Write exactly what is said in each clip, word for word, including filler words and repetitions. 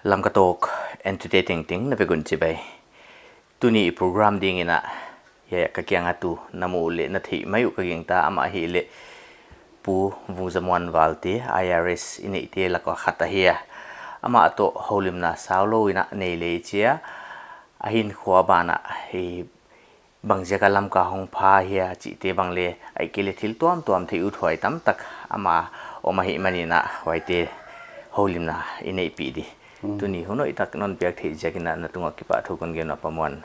Lamka Talk entute tengteng na vek un chibai. Tuni i program ding in a, hiai ka kiang a tu na mu leh na theih mai uh ka gingta, amah ahihleh Pu Vungzamuan Valte, I R S i neihte lak a khat ahi a. Amah toh houlimna saulou in a nei lei chia, a hinkhua ban ah, eh, bangziak a Lamka hong pha hia chihte bang leh, ahihkeileh thil tuamtuam theih uthuai tamtak amah om ahihman in a, huaite houlimna i neihpih di. Hmm. Tuni hun hoihtak non piak theih ziak in a na tung ah kipahthu kon gen uh, Pa Muan.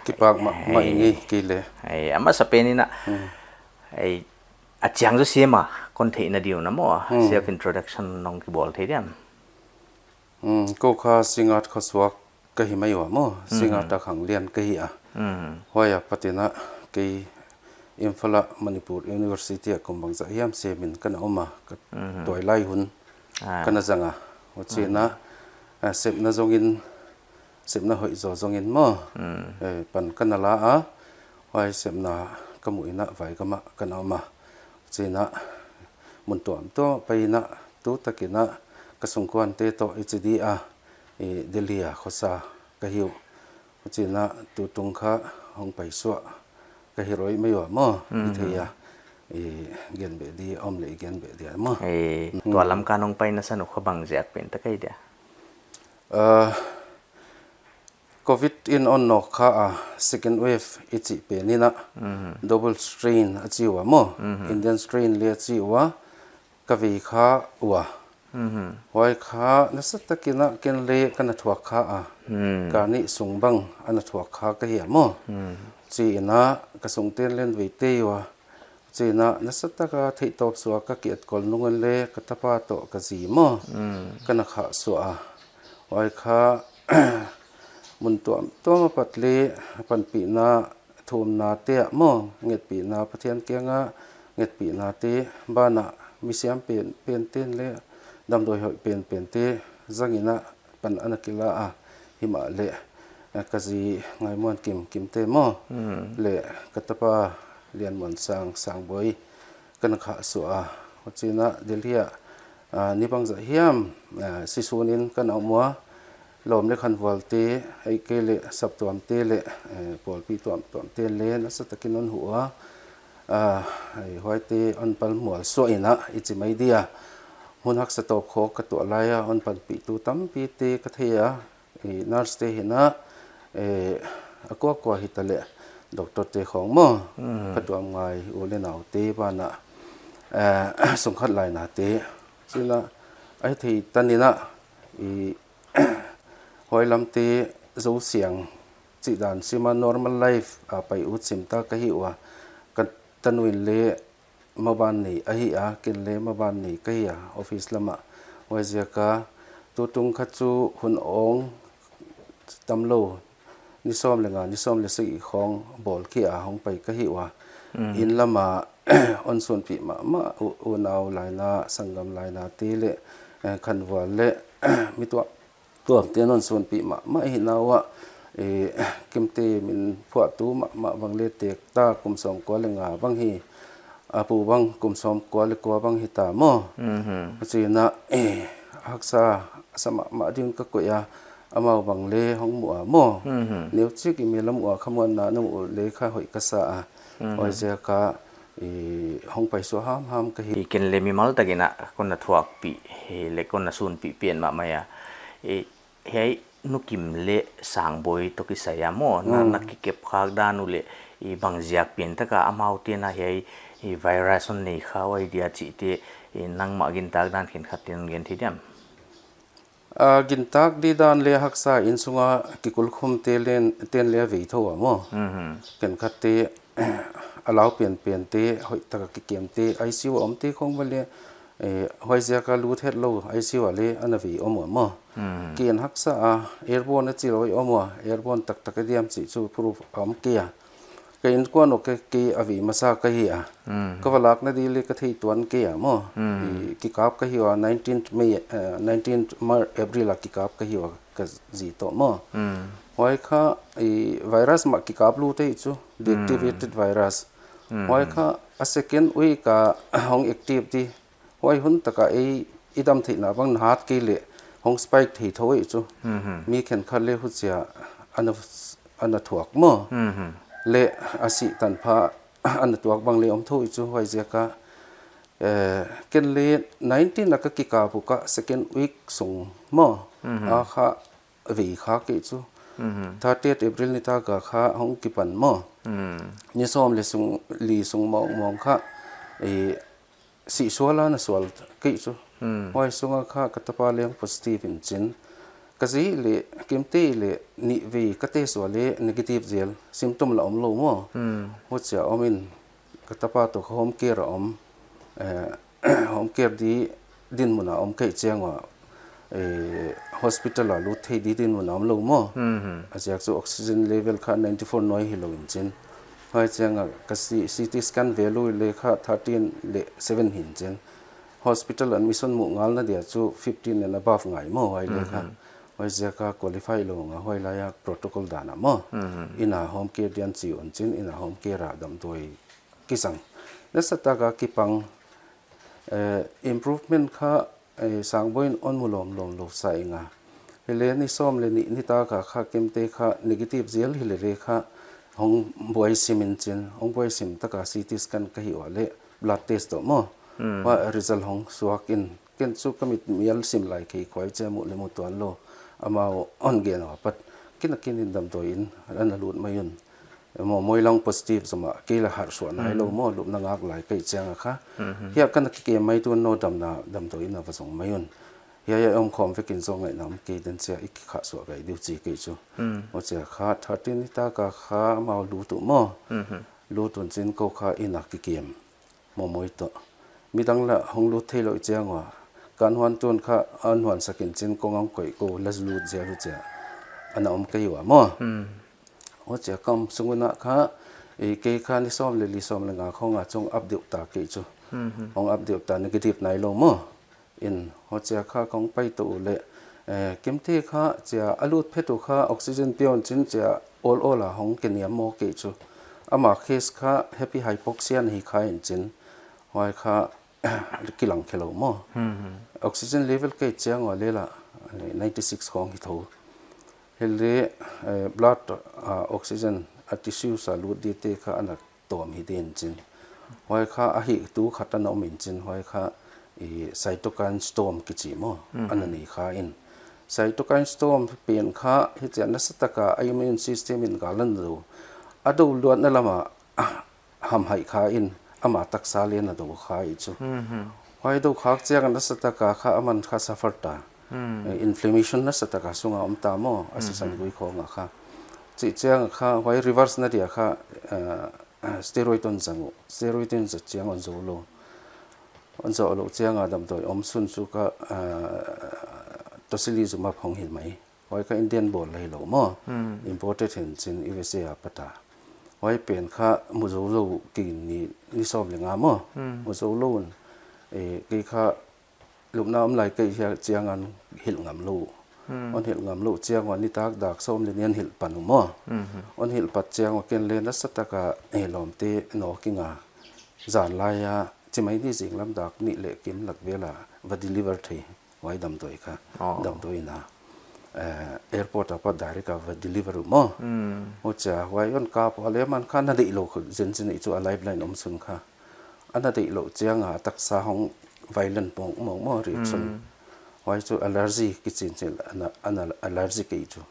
Kipak mahmah ing e. Hei. Kei leh. Hei, a masapen in a. Hmm. Hei, a chiang zaw siam a, kon theihna di'n a maw. Hmm. Self introduction non kibawl thei diam? Hmm, kou kha Singngat khosuak ka hi mai ua maw, Singngat a Khanglian ka hi a. Mhm. Huai apat in a kei Imphal a Manipur University a kum bangzah hiam sem in ka na om a, ka tuailai hun ka na zang a. Huchiin a, eh, sepna zong in, sepna hoih zaw zong in maw, eh, pan ka na la a, huai sepna ka muh in a vai gam ah ka na om a. Huchiin a, mun tuamtuam pai in a, tu tak in a ka sungkuante toh i chi di a, i Delhi a khosa ka hi uh. Huchiin a tutung kha hong paisuah ka hi roi mai ua maw, i thei a, i gen beh di om leh i gen beh di a maw. Eh, tua Lamka nong paina san uh kha bangziak pen tak ahi dia? Ah, covid in on nawk kha a, second wave i chih pen in a, double strain a chi ua maw, Indian strain leh a chi ua, ka vei kha ua. Huai kha nasa tak in a ken leh ka na thuak kha a. Ka nih sung bang a na thuak kha ka hi a maw. Chi in a ka sungten leng vei tei ua. Chi in a nasa tak a theihtawp suak ka ki etkol nung un leh ka tapa toh ka zi maw, ka na khah suah a. Huai kha mun tuamtuam apat leh panpihna thumna te ah maw, ngetpihna Pathian kiang a ngetpihna te ban ah mi siam penpen ten leh damdawi hoih penpen te zang in a pan ana kila a, himahleh, eh, ka zi Ngaimuan Kim, Kimte maw, leh ka tapa Lianmuansang, Sangboi, ka na khah suah a. Huchiin a Delhi ah, ah, ni bangzah hiam, ah, sisun in ka na om ua, lawm leh khanvual te, ahihkeileh saptuam te leh, eh, pawlpi tuamtuam te leh nasa tak in hon huh ua, ah, huaite hon pal mual suah in a i chi mai dia. Hun haksa tawp khawng ka tuah lai a, hon panpihtu tampi te ka thei a, i nurse te hi in a, eh, a kuakua hita leh doctor te khawng maw, ka tuam ngai u leh nau te ban ah, eh, sungkhat laina te. Chi in a, ahih theih tan in a, i huai lam te zou siang chih dan sim a normal life a pai ut sim ta ka hi ua, ka tanu in leh maban nei ahi a, ken leh maban nei ka hi a, office lam ah. Huaiziak a tutung kha chu hun awng tamlou, ni sawm leh nga, ni sawm leh sagih khawng bawl kia hong pai ka hi ua. Inn lam a hon sunpih mahmah u, unau laina, sanggam laina te leh, eh, khanvual leh mi tuam tuamte'n hon sunpih mahmah hi na ua, eh, Kimte min phuahtu mahmah bang leh tek ta, kum sawmkua leh nga bang hi, a pu bang kum sawmkua leh kua bang hita maw. Huchiin a, eh, haksa sa mahmah ding ka koih a, amau bang leh hong mu a maw. Neuchik i mi lam ua khamuanna na mu leh kha hoih ka sa a. Huaiziak a, i hong paisuah hamham ka hi. I ken leh mimal tak in a kon na thuakpih, hi leh kon na sunpih pen mahmah a. I, hiai Nu Kim leh Sangboi toh kisai a maw, na, na kikep khak dan uh leh, i bangziak pen tak a amau te'n a hiai, i virus hon nei kha uh ahi dia chihte, i nangmah gintak dan khenkhat te'n gen thei diam? A, gintak di dan leh haksa innsung a kikulkhum te leng, te'n leh a vei thou a maw. Khenkhat te, a lau penpen te, hoihtak a kikem te, I C U a om te khawng bang leh, eh, huaiziak a lut hetlou, I C U a leh ana vei om ua maw. Ken haksa a, airborne a chih lou om ua, airborne taktak a diam chih chu proof om kei a. Ka innkuan uh kei, kei a vei masa ka hi a. Ka va lakna di leh ka thei tuan kei a maw. I kikap ka hi ua, nineteenth May, eh, nineteenth Mar-, April a kikap ka hi ua ka zi toh maw. Huai kha, i virus mah kikap lute chu, deactivated virus. Huai kha a second week a hong active di. Huai hun tak a ei, i dam theihna bang na hat kei leh, hong spike thei thou ei chu. Mi khenkhat le huchia ana, ana thuak maw. Le a sih tanpha ana tuak bang le om thou ei chu, huaiziak a, eh, ken le nineteen a ka kikap uh ka second week sung maw. A kha vei kha kei chu. Thirtieth April nitak a kha hong kipan maw. Ni sawm le sung, li sung mawngmawng kha, eh, sih sual a na sual kei chu. Huai sunga kha ka tapa leng positive in chin. Ka zi le, Kimte le, nih vei ka test ua le negative zel, symptom la om lou maw. Huchia om in ka tapa toh ka home care a om, eh, home care di dinmun a om kei chiang ua, eh, hospital a lut thei di dinmun a om lou maw. A ziak chu oxygen level kha ninety four nuai hilou in chin. Huai chiang a ka C-, C T scan value le kha thirteen le seven hi in chin. Hospital admission muh ngal na dia chu fifteen and above ngai maw, huai le kha. Huaiziak a qualify lou nga, huai lai a protocol dan a maw. Inn a home care di'n chi un chin, inn a home care a damdawi kisang. Nasa tak a kipang, eh, improvement kha, eh, Sangboi in hon mu lawmlawm lou sa ing a. Hi le ni sawm le nih nitak a kha Kimte kha negative zel hi le le kha hong buai sim in chin, hong buai sim tak a C T scan ka hih ua le blood test toh maw. Huai result hong suak in, ken chu ka mit mial sim lai kei khuai chia muh le mu tuan lou. Amau hon gen ua pat kin a kin in damdawi in ana lut mai un. Maw, mawi lang positive zomah kei la harsuah nai lou maw, lupna ngak lai kei chiang a kha. Hiai ka na kikem mai tuan, nou damna damdawi in a va zong mai un. Hiai a om khawm vek in zong ngaihna om kei den chia i kikhahsuah gai diu chi kei chu. Huchia kha thirteen nitak a kha amau lut uh maw. Lut un chin kou kha inn a kikem maw mawi toh. Midang la hong lut thei lou chiang ua, kan huan tun kha an huan sak in chin kong ang koih kou la lut zel uh chia. Ana om kei ua maw. Huchia kam sung un a kha, eh, kei kha ni sawm le li sawm le nga khong a chung up deuh ta kei chu. Hong up deuh ta negative nai lou maw. In huchia kha kong pai toh uh le, eh, Kimte kha chia a lut phet uh kha oxygen pia un chin chia ol ol a hong kiniam maw kei chu. Ama case kha happy hypoxia na hi kha in chin. Huai kha kilang khe lou maw. Oxygen level kei chiang ua le la, eh, ninety six khong hi thou. Hi le, eh, blood, ah, oxygen a tissues a lut di te kha ana tawm hi din chin. Huai kha a hih tu khat ana om in chin, huai kha i cytokine storm kichi maw. Ana nei kha in. Cytokine storm pen kha hichia nasa tak a immune system in gal ana dou. A dou luatna lam a, ah, hamhaih kha in ama taksa le ana dou kha i chu. Huai dou khak chiang a nasa tak a kha aman kha suffer ta. Eh, inflammation nasa tak a sung a om ta maw, a sisan gui khong a kha. Chih chiang a kha, huai reverse na dia kha, eh, steroid hon zang uh. Steroid hon zat chiang hon zou lou. Hon zou lou chiang a damdawi om sun chu kha, eh, tocilizumab hong hi mai. Huai kha Indian bawl lai lou maw. Imported hi in chin U S A a pat a. Huai pen kha mu zou lou kei ni, ni sawm le nga maw. Mu zou lou un. Eh, kei kha lupna om lai kei hia chiang a hilh ngam lou. Hon hilh ngam lou chiang ua nitak dak sawm le nih hon hilh pan uh maw. Hon hilh pat chiang ua ken le nasa tak a, eh, lawmte nawk ing a. Zan lai a, chimaini zinglam dak nih le kim lak vel a va deliver thei. Huai damdawi kha. Damdawi in a, eh, airport a pat direct a va deliver uh maw. Huchia, huai hon kap ua le aman kha na deih lou khu zen zen i chu a lifeline om sun kha. Ana deih lou chiang a taksa hong violent pong mong maw reaction. Huai chu allergy kichi in chin ana, ana allergy kei chu.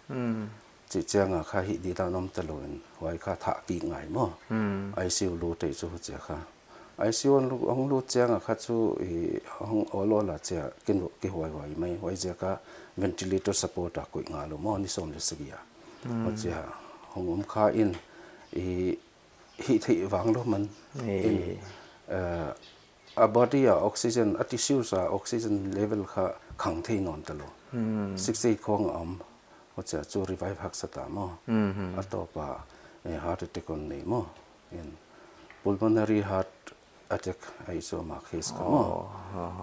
Chih chiang a kha hih di dan om ta lou in. Huai kha thah kik ngai maw. I C U lut ei chu huchia kha. I C U hong lu-, hong lut chiang a kha chu i hong ol ol a chia kin kihuaihuai mai. Huaiziak a ventilator support a koih ngal uh maw ni sawm le sagih a. Huchia hong om kha in i hih theih vang lou man. In, eh, a body a oxygen, a tissues a oxygen level kha khang thei nawn ta lou. Sixty-eight khong a om. Huchia chu revive haksa ta maw. A tawp a, eh, heart attack hon nei maw. In pulmonary heart attack ahi chu ama case kha maw.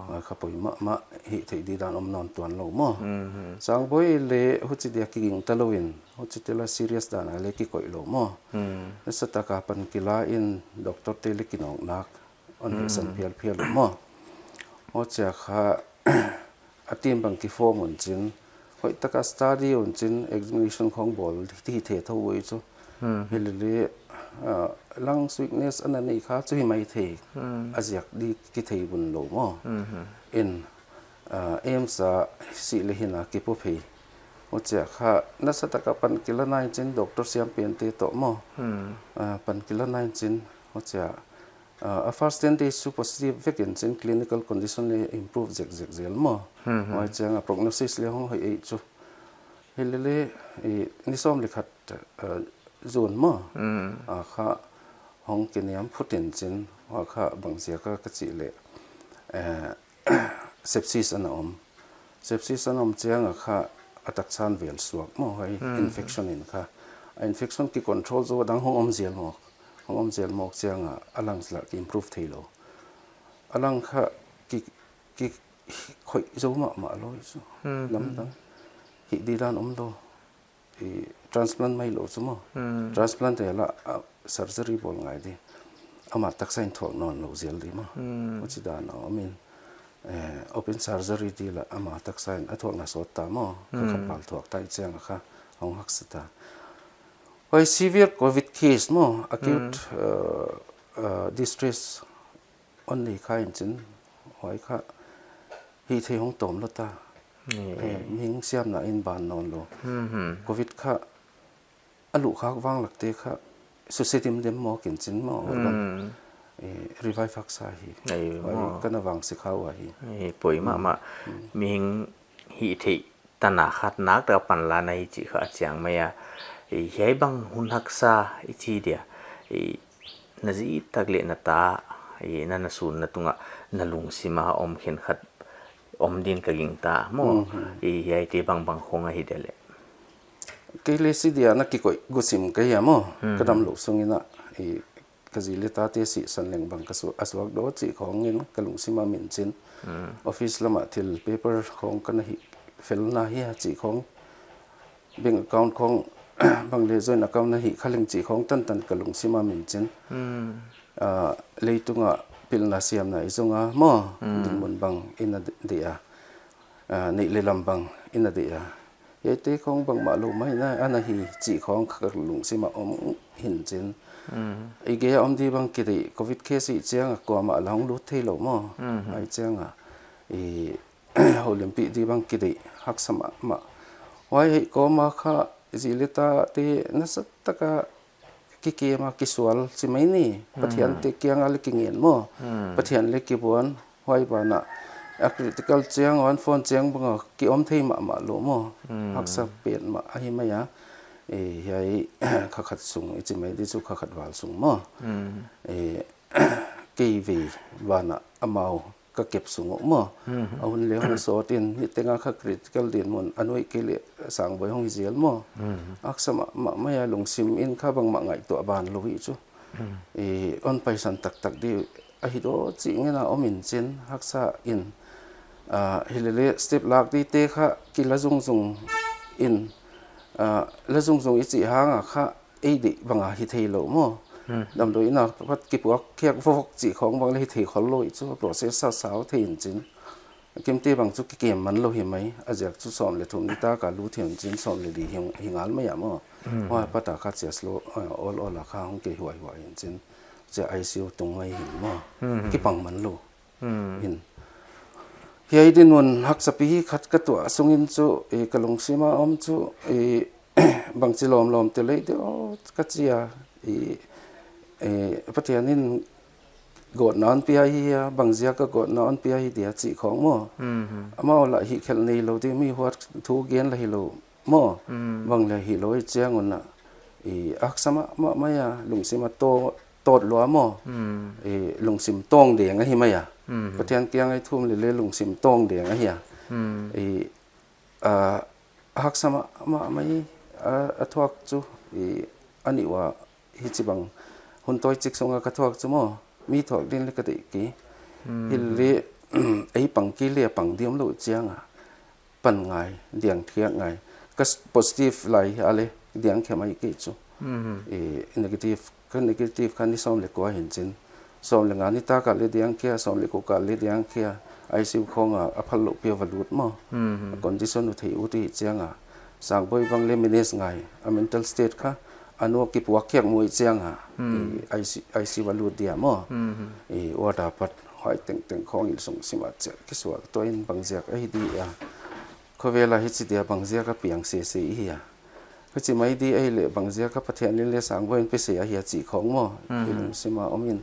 Huai kha poimoh mahmah, hih theih di dan om nawn tuan lou maw. Sangboi le huchi dia kiging ta lou in, huchi te la serious dan a le kikoih lou maw. Nasa tak a pan kila in doctor te le kinawk nak hon hihsan phialphial uh maw. Huchia kha a team bang kiform un chin, hoihtaka study un chin, examination khong bawl di thei thou uh chu. Hmm. Hilele, ah, lungs weakness ana nei kha chu hi maithei. Hmm. A ziak di kithei vun lou maw. Hmm. In, ah, AIIMS a sih le hina kipu phei. Huchia kha nasataka pankila nai chin, doctor siam pente toh maw. Hmm. Ah, pankila nai chin, huchia, ah, a first ten days chu positive vek in chin, clinical condition le improve zekzek zel maw. Hmm, hmm. Huai chiang a prognosis le hong hoih ei chu. Hilele, i, ni sawm le khat, ah, June maw. Hmm. Ah, kha hong kiniam phut in chin, huai kha bang ziak a ka chih le, eh, sepsis ana om. Sepsis ana om chiang a kha a taksa in vel suak maw, huai. Hmm. Infection in kha. A infection kicontrol zou a dang hong om zel mawk. Hong om zel mawk chiang a, a lungs la kiimprove thei lou. A lung kha ki, ki, khoih zou mahmah lou chu. Hmm. Lamdang. Hih di dan om lou. I, transplant mai lou chu maw. Hmm. Transplant te la, ah, surgery bawl ngai di. Ama taksa in thuak nawn lou zel di maw. Hmm. Huchi dan a om in, eh, open surgery di la ama taksa in a thuakna sawt ta maw. Ka khat, hmm, val thuak ta i chiang a kha hong haksa ta. Huai severe covid case maw, acute, hmm, uh, uh, distress on nei kha in chin, huai kha hih thei hong tawm lou ta. Ni. Eh, mihing siamna in ban nawn lou. Hmm, hmm. Covid kha a luh khak vang lak te kha suse dimdem mawk in chin maw, organ, hmm, eh, revive haksa hi. Ei, huai maw. Kana vangse kha uh ahi. Ei, poi mahmah. Hmm. Mihing hih thei tana khat nak ta panla na hi chih kha chiang mai a. I, hiai bang hun haksa i chi dia. I, na zi tak le na ta, i, na, na sun na tunga, na lungsim a om khenkhat om din ka gingta maw. Mhm. I, hiaite bangbang khong ahi dia le. Kei le si dia na kikoih gusim ka hi a maw. Mhm. Ka damlou sung in a, i, ka zi le tate sihsan leng bang ka su-, a suak dou chih khong in ka lungsim a min chin. Hmm. Office lam a thil paper khong ka na hih fel na hi a chih khong. Bank account khong bang le joint account na hih kha leng chih khong tantan ka lungsim a min chin. Hmm. Ah, leitung a pilna siamna i zong a maw, hmm, dinmun bang i na de-, deih a. Ah, neih le lam bang i na deih a. Hiaite khong bangmah lou mai na, ana hi chih khong kha ka lungsim a om hin chin. Hmm. I gei a om di bang kideih, covid case i chiang a kuamah la hong lut thei lou maw. Hmm. Ai chiang a, i, houlimpih di bang kideih, haksa mahmah. Huai hih kawm a kha, zi le tate nasataka kikem a kisual chi mai ni. Hmm. Pathian te kiang a le kingen maw. Hmm. Pathian le kibuan, huai ban a. A critical chiang, one phone chiang bang a ki om thei mahmah lou maw. Hmm. Haksa petmah ahi mai a. Eh, hiai kha khat sung, i chi mai di chu kha khat val sung maw. Hmm. Eh, kei vei ban a amau ka kep sung uh maw. Mhm. A hun le hong sawt in, niteng a kha critical dinmun, a nuai kei le Sangboi hong hi zel maw. Mhm. Haksa mahmah mai a, lungsim in kha bangmah ngaihtuah ban lou hi chu. Mhm. I, hon paisan taktak di ahi dou chih ngen a om in chin, haksa in. Ah, hilele step lak di te kha kila zungzung in, ah, la zungzung i chih hang a kha, ei deih bang a hi thei lou maw. Hmm. Damdawi in a pat kipuak khiak vovok chih khong bang le hi thei khol lou i chu, process sausau thei in chin. Kimte bang chu kikem man lou hi mai, a ziak chu sawm le thum ni tak a lut hi in chin, sawm le li hi, hi ngal mai a maw. Hmm. Huai pat a kha chia slow, eh, ol ol a kha hong kei huaihuai in chin. Chia I C U tung mai hi maw. Hmm. Kipang man lou. Hmm. Hin. Hiai dinmun haksa pi hi khat ka tuah sung in chu, eh, ka lungsim a om chu, eh, bangchi lawmlawm te lei de, oh, ka chi a, i, i, Pathian in gawtna hon pia hi a, bang ziak a gawtna hon pia hi dia chih khong maw. Mhm. Amau lah hih khelh nei lou di, mi huat thu gen lah hi lou maw. Mm. Bang lah hi lou i chiang un a, i, haksa mahmah mai a, lungsim a taw-, tawt lua maw. Mm. I, lungsim tawng deng ahi mai a. Mhm. Pathian kiang a i thum lele lungsim tawng deng ahi a. Mm. I, a, haksa mahmah mai a, a thuak chu, i, a nih ua hichibang hun tawi chik sung a ka thuak chu maw, mi thuak din le ka deih kei. Hmm. Hilele, ei pang kei le a pang diam lou chiang a, pan ngai, diang khiak ngai. Ka s-, positive lai a le, diang khia mai kei chu. Hmm. I, negative, ka negative kha ni sawm le kua hi in chin. Sawm le nga ni tak a le diang khia, sawm le kua a le diang khia. ICU khong a, a phal louh pi a va lut maw. Mhm. A condition uh theih ut i chiang a, Sangboi bang le manage ngai, a mental state kha, a nu a kipuak khiak muh i chiang a, Hmm. i ICU, ICU va lut dia maw. Mhm. I ward a pat, huai tengteng khong in sung sim a chiah, kisual tuah in bangziak ahi dia. Khovel a hichi dia bangziak a piang sese i hia. Ka chi mai di ei le bangziak a Pathian in le Sangboi in pe se ahia chih khong maw. Mhm. I lungsim a om in.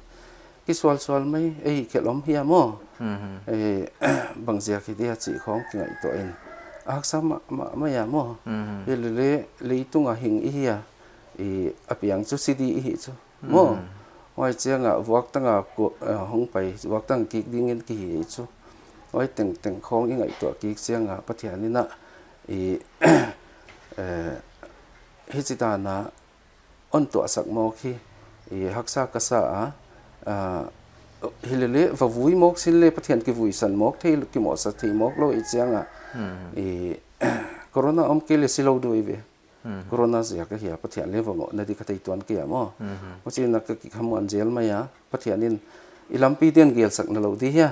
Kisualsual mai ei khelh om hia maw. Mhm. Eh, bangziak hi dia chih khong kingaihtuah in. A haksa mahmah mai a maw. Mhm. Hi le le leitung a hing i hia. I a piang chu si di i hi chu. Maw. Mhm. Huai chiang a vuak tang a ko-, eh, hong pai, vuak tang kik ding in ki hi chu. Huai tengteng khong i ngaihtuah kik chiang a Pathian in a i, eh, hichi dan a hon tuahsak mawk hi, i haksa ka sa a, ah, hi le le, va vui mawk sin le Pathian kivuisan mawk thei, kimawhsa thei mawk lou i chiang a, Hmm. i, corona om kei le si lou dui ve. Hmm. Corona ziak ahia Pathian le va ngohna di ka thei tuan kei a maw. Hmm. Huchiin a ka kikhamuan zel mai a, Pathian in i lampi di'n gelsakna lou di hia.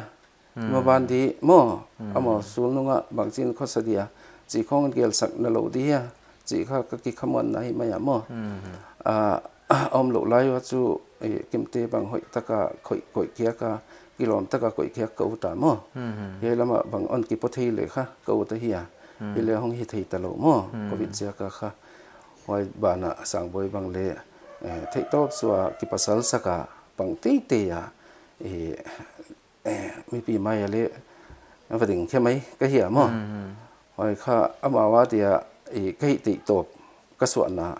Hmm. Maban di maw, Hmm. amau sulnung a bangchin khosa dia, chih khong in gelsakna lou di hia, chih kha ka kikhamuanna hi mai a maw. Hmm. A, a om lou lai ua chu, eh, Kimte bang hoih taka koih, koih khiak a, kilawm taka koih khiak ka ut a maw. Hmm. Hiai lam a bang hon kipo thei le kha ka ut ahia. Hmm. Hi le hong hi thei ta lou maw, Hmm. Covid ziak a kha. Huai ban a Sangboi bang le, eh, theihtawp sua kipasal sak a bang teitei a, eh, eh, mipi mai a le va ding khe mai ka hia maw. Hmm. Huai kha amau a dia, eh, ka hih theihtawp ka suahna,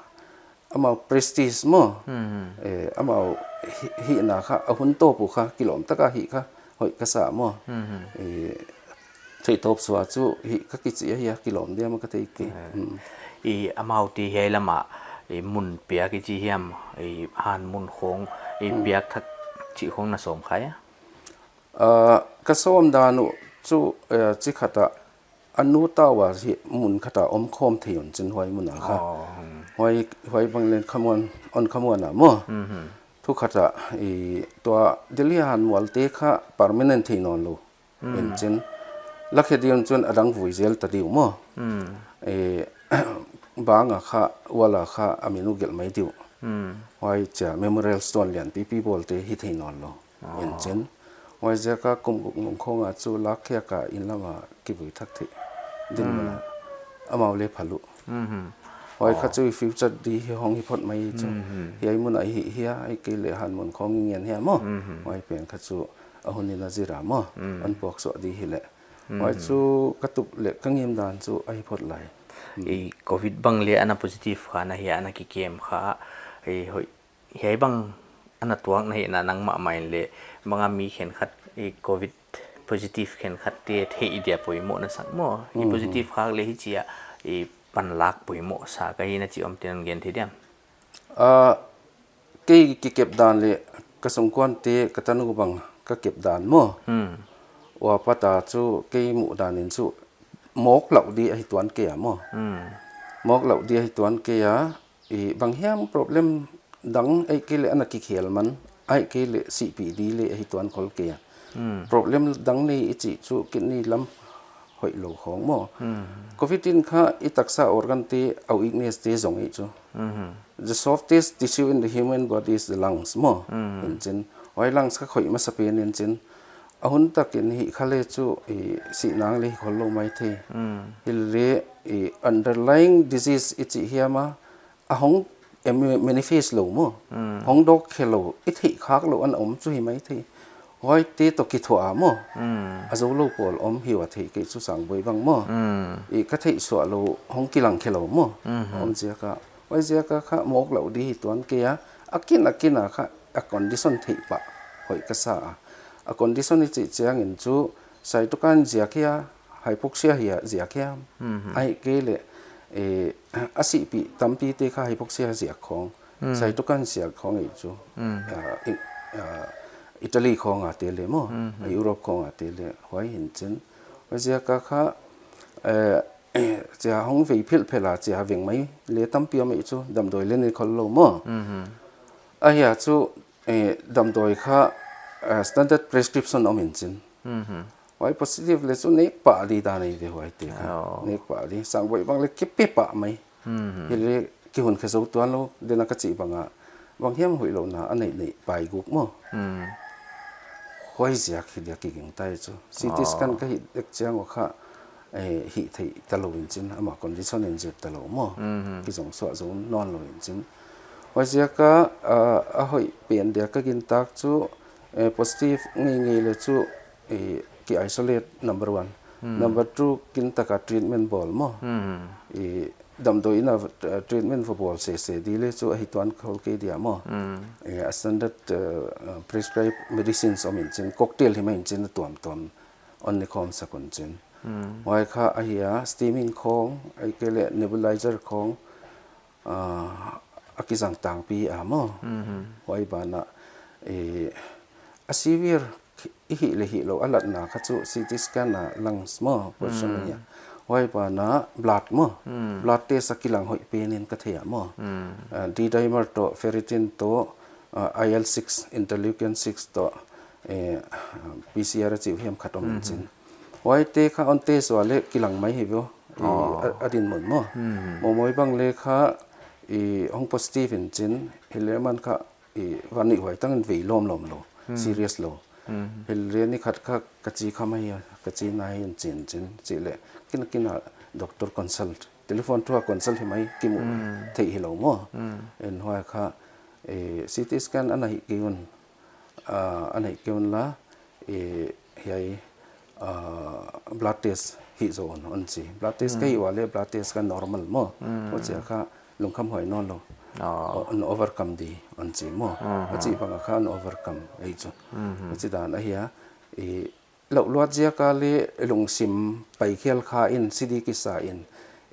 amau prestige maw. Hmm. Eh, amau hi-, hihna kha, a hun tawp uh kha, kilawm taka hih kha, hoih ka sa maw. Hmm. Eh, theihtawp sua chu hih ka kichi ahia, kilawm diam a ka thei kei. Eh. Hmm. I amau te hiai lam a, i mun piak i chi hiam, i han mun khong, i Hmm. piak thak chih khong na sawm khai a? Ah, ka sawm dan uh chu, eh, chi khat a, a nu tau a hi mun khat a om khawm thei un chin huai mun a kha. Oh, hmm. Huai, huai bang len khamuan, hon khamuan a maw. Mhm. Thu khat a, i tua Delhi a han mual te kha permanent thei nawn lou. Hmm. In chin. Lakhe di un chun a dang vui zel ta diu maw. Hmm. Eh, bang a kha, wall a kha, a min uh gelh mai diu. Hmm. Huai chia memorial stone lian pipi bawl te hi thei nawn lou. Oh. In chin. Huai ziak a kum guk nung khong a chu lak khiak a inn lam a kivui thak theih. Din Hmm. mun a. Amau le phal uh. Mhm. Huai kha Oh. chu i future di hi hong hi phot mai chu. Mhm. Hiai mun a hi hia, ahihkei le han mun khong i ngen hia maw. Mhm. Huai pen kha chu a hun in a zir a maw. Mm. Hon puak suah di hi le. Mm. Huai chu ka tup le ka ngim dan chu ahi phot lai. Mm. I Covid bang le ana positive kha na hia ana kikem kha. I hoih, hiai bang ana tuak na hi na nangmah mai le bang a mi khenkhat i Covid positive khenkhat te thei dia poimoh na sak maw. I Mm. positive khak le hichia i panlak poimoh sa ka hi na chi om te non gen thei diam. Ah, kei kikep dan le ka sungkuan te ka tanu bang ka kep dan maw. Hmm. Ua pata chu kei muh dan in chu mawk lau di ahi tuan kei a maw. Hmm. Mawk lau di ahi tuan kei a, i bang hiam problem dang ahihkei le ana kikhel man, ahihkei le sihpih di le ahi tuan khol kei a. Hmm. Problem dang nei i chih chu kidney lam hoih lou khong maw. Hmm. Covid in kha i taksa organ te a weakness te zong i chu. Hmm. The softest tissue in the human body is the lungs maw. Hmm. In chin. Huai lungs kha khoih masa pen in chin. A hun tak in hih kha le chu i sih nang le hi khol lou mai thei. Hmm. Hi le i underlying disease i chih hiam a, a hong em-, manifest lou maw. Hmm. Hong dawk khe lou, i theih khak lou ana om chu hi mai thei. Huai te toh kithuah a maw. Hmm. A zou lou pawl om hi ua theih kei chu Sangboi bang maw. Hmm. I ka theih suah lou, hong kilang khe lou maw. Hmm. Om ziak a. Huai ziak a kha mawk lau di hi tuan kei a. A kin a kin a kha a condition theih pah hoih ka sa a. A condition i chih chiang in chu cytokine ziak hia, hypoxia hia ziak hia. Mhm. Ahihkei le, eh, a sihpih tampi te kha hypoxia ziak khong. Mm. Cytokine ziak khong ei chu. Mm. Ah, i, ah, Italy khong a te le maw. Mhm. Europe khong a te le huai hin chin. Huai ziak a kha, eh, chia hong vei philh phel a chia veng mai le tampi om ei chu damdawi le nei khol lou maw. Mhm. Ahia chu, eh, damdawi kha, eh, standard prescription om in chin. Mhm. Huai positive leh chu nek pah di dan ahi ve huaite kha. Oh. Nek pah di. Sang boi bang leh kipe pah mai. Hmm. Hileh kihun khe zou tuan lou, den a ka chih bang a. Bang hiam hoihlouhna a neih neih pai guk maw. Hmm. Huai ziak hi dia kiging tai chu. C T scan ka hih dek chiang ua kha, eh, hih theih talou in chin, ama condition in zep talou maw. Mhm. Kizong suah zou nawn lou in chin. Huai ziak a, ah, a hoih pen dia ka gintak chu, eh, positive ngeingei leh chu, eh, ki isolate number one. Hmm. Number two, kin taka treatment bawl maw. Mhm. Eh, damdawi in a, eh, treatment va bawl sese di leh chu ahi tuan khol kei dia maw. Hmm. Eh, a standard, eh, eh, prescribed medicines om in chin, cocktail hi mai in chin a tuamtuam hon ne khawm sak un chin. Hmm. Huai kha ahi a, steaming khawng, ahihkeileh nebulizer khawng, ah, a kizang tangpi a maw. Mhm. Huai ban ah, eh, a severe i hih leh hih lou a latna kha chu C T scan a lungs maw, position Hmm. ahi a. Huai ban ah blood maw. Hmm. Blood test a kilang hoih pen in ka thei a maw. Hmm. Ah, D dimer toh, ferritin toh, ah, I L six, interleukin six toh, eh, P C R a chih uh hiam khat om in chin. Mhm. Huaite kha hon test ua leh kilang mai hi ve. Eh, Oh. a, a dinmun maw. Mhm. Maumau bang leh kha, eh, hong positive in chin, hileh aman kha, eh, van neih huai tang in vei lawmlawm lou, Hmm. serious lou. Hmm. Hileh ni khat kha ka chi kha mai a, ka chi nai in chin chin, chih leh kin kin a doctor consult, telephone through a consult hi mai kimu Hmm. theih hilou maw. Hmm. En huai kha, eh, C T scan ana hih kei un, ah, ana hih kei un la, eh, hiai, ah, blood test hih zaw un, hon chi. Blood test ka Hmm. hih ua leh blood test kha normal maw. Hmm. Huchi a kha lungkham huai nawn lou. Oh. O-, hon overcome di, hon chi maw. Mhm. A chih bang a kha hon overcome ahi chu. Mhm. A chih dan ahi a, eh, louhluat ziak a leh lungsim paikhial kha in, sih di kisa in,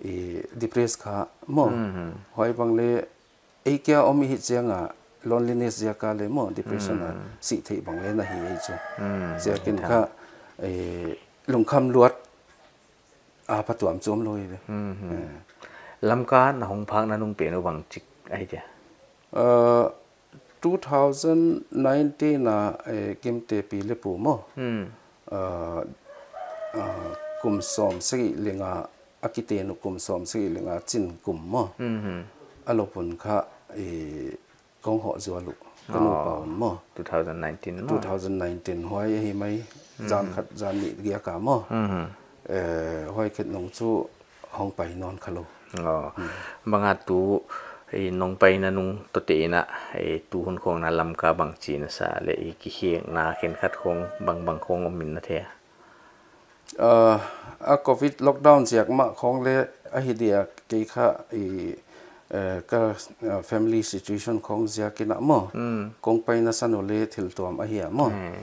eh, depress kha maw. Mhm. Huai bang leh ei kia om i hih chiang a loneliness ziak a leh maw, depression a Hmm. sih theih bang leh na hi ei chu. Hmm. Ziakin Tha. kha, eh, lungkham luat a phatuam chu om lou hi ve. Mhm. Eh. Lamka na hong phak na nung pen uh bang chik ahi dia? Uh, two thousand nineteen a, eh, Kimtepi leh Pu maw. Hmm. Uh, uh, kum sawm sagih leh nga a kiten uh kum sawm sagih leh nga chin kum maw. Mhm. A lop un kha, eh, kong hoh zual uh. Ka nupa Oh. un maw. Two thousand nineteen maw. Two thousand nineteen huai ahi mai. Mhm. Zan khat, zan nih giak a maw. Mhm. Eh, huai khit nung chu hong pai nawn kha lou. Oh. Hmm. Bang a tu, eh, nong paina nung toh te in a, eh, tu hun khawng na Lamka bang chi na sa leh, eh, kihekna khenkhat khawng bang bang khawng om in na thei a? Ah, a covid lockdown ziak mah khawng leh ahi dia, kei kha i, eh, ka, ah, family situation khawng ziak in a maw. Hmm. Kong paina san uh leh thil tuam ahi a maw. Hmm.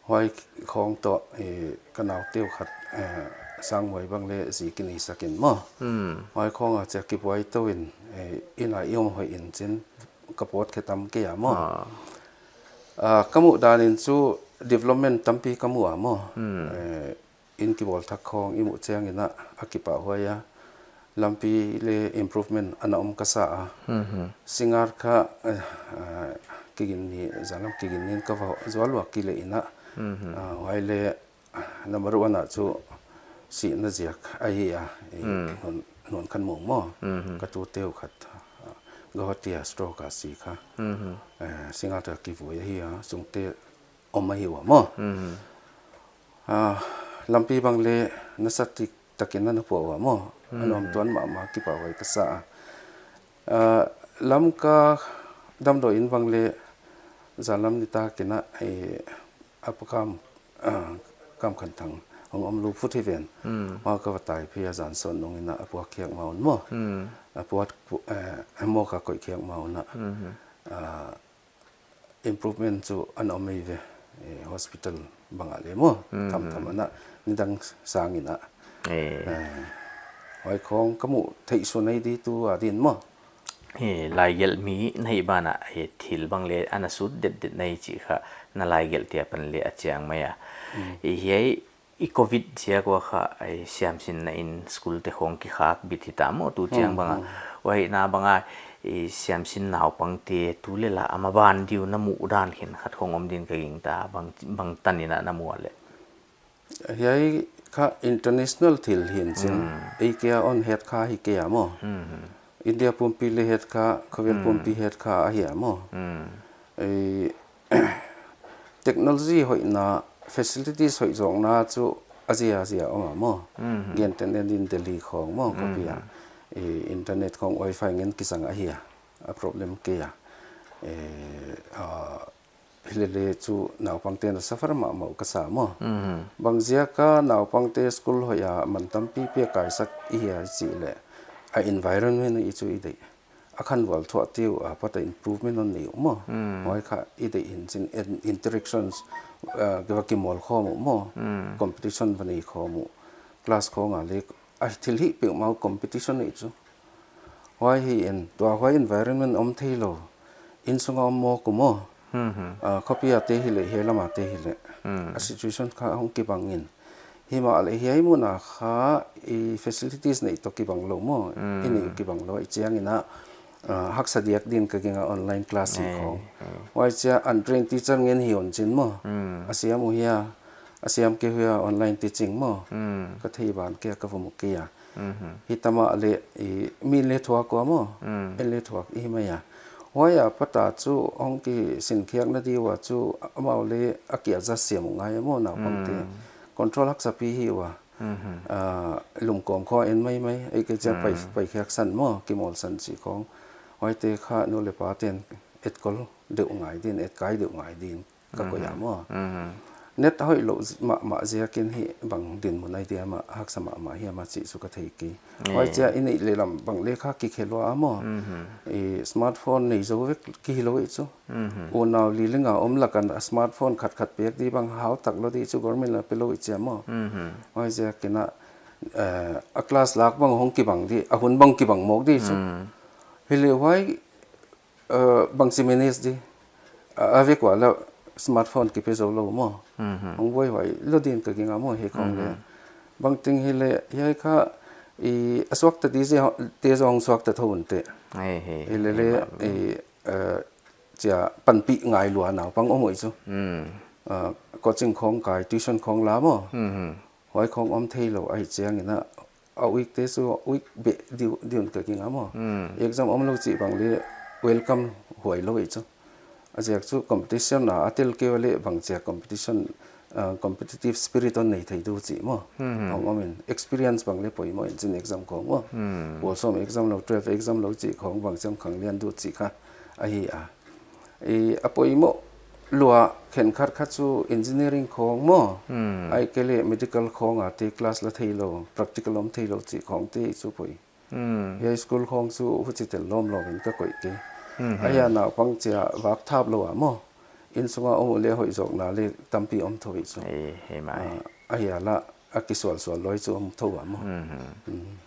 Huai khawng toh, eh, ka naute uh khat, eh, Sangmuai bang leh zi kinei sak in maw. Hmm. Huai khawng a chia kibuai tou in, eh, inn a i om hoih in chin ka pawt khe tam kei a maw. Ah. Ah, ka muh dan in chu development tampi ka mu a maw. Hmm. Eh, inn kibawl thak khawng i muh chiang in a, a kipahhuai a. Lampi leh improvement ana om ka sa a. Mhm. Singngat kha, eh, ah, Kiginni, zan lam Kiginni in ka va zual ua kileh in a. Mhm. Ah, huai leh number one ah chu sihna ziak ahi a, eh, Hmm. nun, nun khan mong maw. Mhm. Ka tute uh khat, ah, Guwahati a stroke a si kha. Mhm. Eh, Singngat a kivui ahi a, sungte om ahi ua maw. Mhm. Ah, lampi bang leh nasa tik takin ana pua ua maw. A nuam Mhm. tuan mahmah, kipahhuai ka sa a. Ah, Lamka damdawi in bang leh zan lam nitak in a, eh, a pu Kam, ah, Kamkhanthang hong om lou phut hi ven. Hmm. Huai ka va tai phei a, zan sawt nung in a a puak khiak ma un maw. Hmm. A puak pu-, eh, mawk a koih khiak ma un a. Hmm. Ah, improvement chu ana om ei ve, eh, hospital bang ah leh maw. Hmm. Tham tham ana nidang sang in a. Eh. Eh, huai khawng ka muh theih sun ei di tu a din maw. Eh, laigelh mi na hih ban ah, eh, thil bang leh ana sut detdet na hi chih kha na laigelh te apan leh a chiang mai a. Hmm. Eh, hiai i covid ziak ua kha, eh, siamsinna in school te khawng kikhak bit hita maw tu chiang Hmm, bang a. Hmm. Huai na bang a, eh, siamsin naupang te tu leh la a maban diu na muh dan khenkhat khawng om din ka gingta, bang, bang tan in a na muh leh. Hiai kha international thil hi'n chin. Hmm. Ei kia hon het kha hi kei a maw. Hmm. India pumpi le het kha, khovel Hmm. pumpi het kha ahi a maw. Hmm. Ei, technology hoihna, facilities hoih zawkna chu a zia a zia om a maw. Hmm. Gentehna in Delhi khong maw, Hmm. khopi a. Ei, internet khong wifi ngen kisang ahi a. A problem kei a. Ei, a, hilele chu naupangte'n a suffer mahmah uh ka sa maw. Mhm. Bang ziak a naupangte school hoih a man tampi pia kaisak i hia i chih leh a environment i chu i deih. A khanvual thuah te uh apat a improvement hon nei uh maw. Mm. Huai kha i deih hi'n chin en-, interactions, uh, va kimawl khawm uh maw. Mm. Competition va nei khawm uh. Class khong a le a thil hih peuhmah uh competition i chu. Huai hi in, tua huai environment om thei lou. Innsung a om mawk uh maw. Hmm, hmm. Ah, khopi a te hileh, hiai lam a te hileh. Hmm. A situation kha hong kibang in. Himahleh hiai mun a kha i facilities neih toh kibang lou maw. Hmm. I neih kibang lou, i chiang in a, ah, haksa diak din ka gingta online class hi Ei, khong. Ei. Huai chia untrained teacher ngen hi hon chin maw. Hmm. A siam uh hia, a siam kei uh hia online teaching maw. Hmm. Ka thei ban kei a ka va mu kei a. Mhm. Hi tama le, i, mi le thuak ua maw. Mm. En le thuak i mai a. Huai apat a chu hong kisinkhiakna di ua chu amau le a kia za siam uh ngai maw naupangte. Mm. Control haksa pi hi ua. Mhm. Ah, lum kawm khong en maimai, ei kei chia pai, Mm. pai khiak san maw, kimawl san chih khong. Huaite kha nu le pate'n etkol deuh ngai din, etkai deuh ngai din. Ka koih a maw. Mhm. Net hoih lou zi-, mahmah ziakin hi bang dinmun a i dia mah haksa mahmah hiam a chih chu ka thei kei. Huai chia i neih leh lam bang le kha kikhel ua maw. Mhm. I smartphone nei zou vek ki hi lou i chu. Mhm. Unau li leng a om lak a smartphone khat khat pek di bang hau tak lou di chu government a pe lou i chia maw. Mhm. Huai ziakin a, eh, a class lak bang hong kibang di, a hun bang kibang mawk di chu. Mm. Hileh huai Eh, bangchi manage di. A, a vek ua la smartphone kipe zou lou maw. Mhm. Hong buaihuai lou din ka gingta maw hi khong le. Mhm. Bangting hileh, hiai kha, i, a suakta di ze ho-, te zong suakta thou un te. Ei, ei, Hilele, ei, ma- i, eh, chia panpih ngai lua naupang om uh i chu. Mm. Eh, coaching khong kai, tuition khong la maw. Mhm. Huai khong om thei lou ahi chiang in a, a weak te chu weak beh di, di un ka gingta maw. Hmm. Exam om lou chih bang le welcome huai lou i chu. A ziak chu competition a, a tel kei ua le bang chia competition, ah, competitive spirit hon nei thei di uh chih maw. Hmm. Hong om in experience bang le poimoh in chin exam khong maw. Hmm. Pawl sawm exam lou, twelve exam lou chih khong bang chiam khang lian di uh chih kha ahi a. I, a poimoh lua khenkhat kha chu engineering khong maw. Hmm. Ahihkeileh medical khong a te class la thei lou, practical om thei lou chih khong te i chu poi. Hmm. Hiai school khong chu huchi tel lawmlawm in ka koih kei. Hmm. Ahia naupang chia vak thap lou a maw. Innsung a om uh le hoih zawkna le tampi om thou i chu. Ei, hei mai. Ah, ahia la a kisualsual lou i chu om thou a maw. Hmm. Hmm.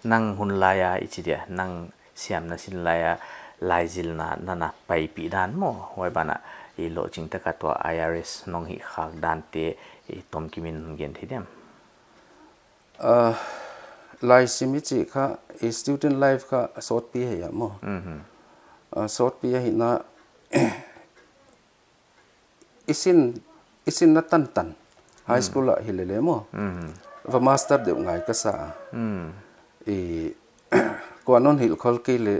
Nang hun lai a i chi dia, nang siamna sin lai a, laizilna nana paipih dan maw, huai ban a i lohching tak a tua I R S nong hih khak dan te i tomkim in gen thei diam? Ah, laisim i chih kha, i student life kha sawtpi hi a maw. Mhm. Ah, sawtpi ahihna, i sin, i sinna tantan. High Mm. school ah hilele maw. Mm. Va master deuh ngai ka sa a. Mm. I, kuan hon hilh khol kei le,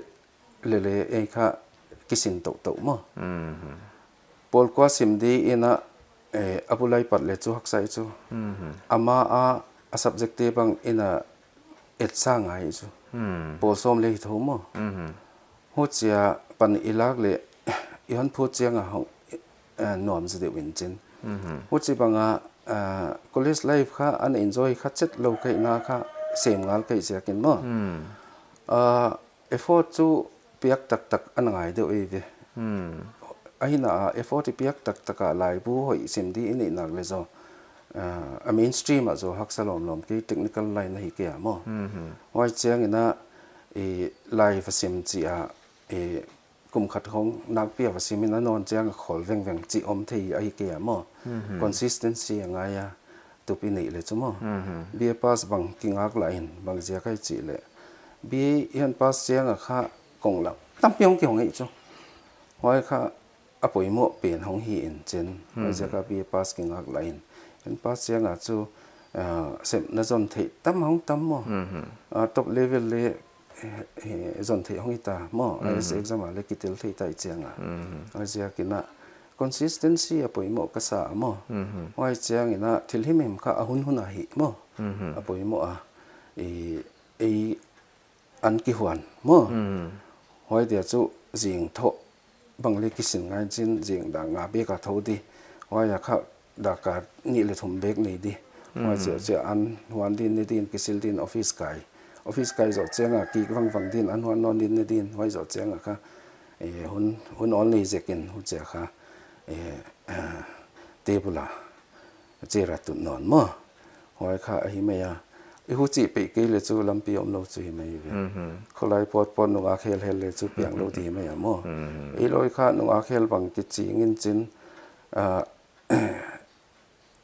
lele ei kha kisin touhtouh maw. Mm. Pawl kua sim di in a, eh, a bu lai pat le chu haksa i chu. Mm. Ama a, a subject te bang in a etsa ngai i chu. Mm. Pawl sawm le hi thou maw. Mm. Huchia pan i lak le, i hon phut chiang a hong, eh, nuam zaw deuh in chin. Mhm. Huchibang a, eh, college life kha ana enjoy kha chet lou ka hihna kha sem ngal ka hih ziakin maw. Hmm. Ah, effort chu piak taktak ana ngai deuh ei ve. Hmm. Ahihna a effort i piak taktak a laibu hoih sim di i neih nak le zaw. Ah, a mainstream ah zaw haksa lawmlawm kei technical line ahi kei a maw. Mhm. Huai chiang in a, i life a sim chih a, i kum khat hong nakpi a va sim in a nawn chiang a khol vengveng chih om thei ahi kei a maw. Mhm. Consistency a ngai a, tup i neih le chu maw. Mhm. B A pass bang kingak lah in, bang ziak ahia chih le. B A i hon pass chiang a kha kong lam tampi hong kihong hi chu. Huai kha a poimoh pen hong hi in chin. Huai Hmm. ziak a B A pass kingak lah in. Kan pa chiang a chu, ah, semna zon theih tam hong tam maw. Mhm. Ah, top level leh, eh, eh, zon theih hong hi ta maw. Mhm. I A S exam a leh kitel thei ta i chiang a. Mhm. Huaiziakin a consistency a poimoh ka sa maw. Mhm. Huai chiangin a thil himhim kha a hun hun a hih maw. Mhm. A poimoh a. I, ei an kihuan maw. Mhm. Huai dia chu zing thoh bang leh kisin ngai chin, zing dak nga bek a thou di. Huai a kha dak a nih leh thum bek nei di. Huai, mm, chiah chiah an huan din ne din, kisil din, office kai. Office kai zoh chiang a kik vangvang din, an huan nawn din ne din. Huai zoh chiang a kha, eh, hun, hun awl nei zek in, huchia kha, eh, eh, table a chair a tut nawn maw. Huai kha ahi mai a. I huchi peih kei leh chu lampi omlou chu hi mai ve. Mhm. Kholai pawtpawt nungak helhel leh chu pianglou di mai a maw. Mhm. Ei lawi kha nungak hel bang kiching in chin, ah,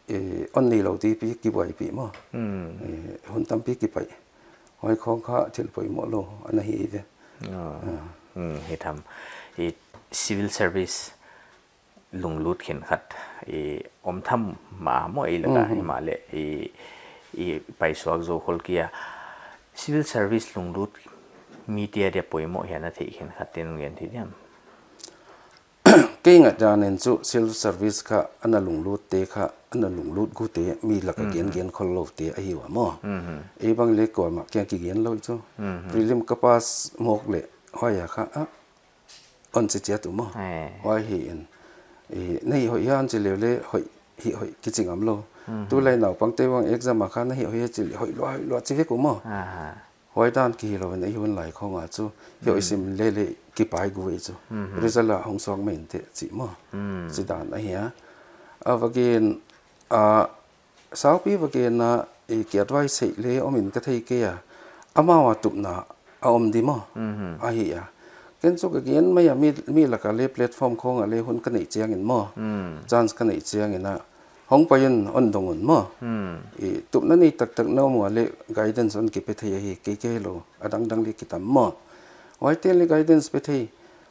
eh, on neilou di pi kibuaipih maw. Mhm. Eh, hun tampi kipaih. Huai khong kha thil poimoh lou ana hi ve. Ah. Ah. Hmm, hi tham. I civil service lunglut khenkhat i om tham mah maw ei lak a. Mhm. Himahleh i, i paisuak zou khol kei a. Civil service lunglut mite adia poimoh hia na theih khenkhat te'n gen thei diam? Kei ngaihdan in chu civil service kha ana lunglut te kha, ana lunglut gu te mi lak a gen, mhm, gen khol lou te ahi ua maw. Mhm. Ei bang leh kuamah kiang kigen lou chu. Mhm. Prelim ka pass mawk leh huai a kha, ah, on chi chiat uh maw. Eh. Huai hi in. I, na hih hoih hia on chi leh leh hoih, hih hoih kichi ngam lou. Mhm. Tulai naupangte bang exam a kha na hih hoih hia chi leh hoih lua, hoih lua chi vek uh maw. Aha. Huai dan ki hilou in ei hun lai khong a chu. Hih hoih, mm, sim leh leh kipai gu ei chu. Mhm. Result a hong suak mai in te chi maw. Mm. Chi dan ahi a. A va gen, a, saupi va gen a, i ki advice theih leh om in ka thei kei a. Amau a tupna a om di maw. Mhm. Ahi a. Ken chu ka gen mai a mi, mi lak a leh platform khong a leh hun ka neih chiangin maw. Mm. Chance ka neih chiangin a. Hong pai in on dong un maw. Hmm. I tupna nei taktak na om ua leh guidance on kipe thei ahi, kei kei lou, a dangdang leh kitam maw. Huaite'n leh guidance pe thei,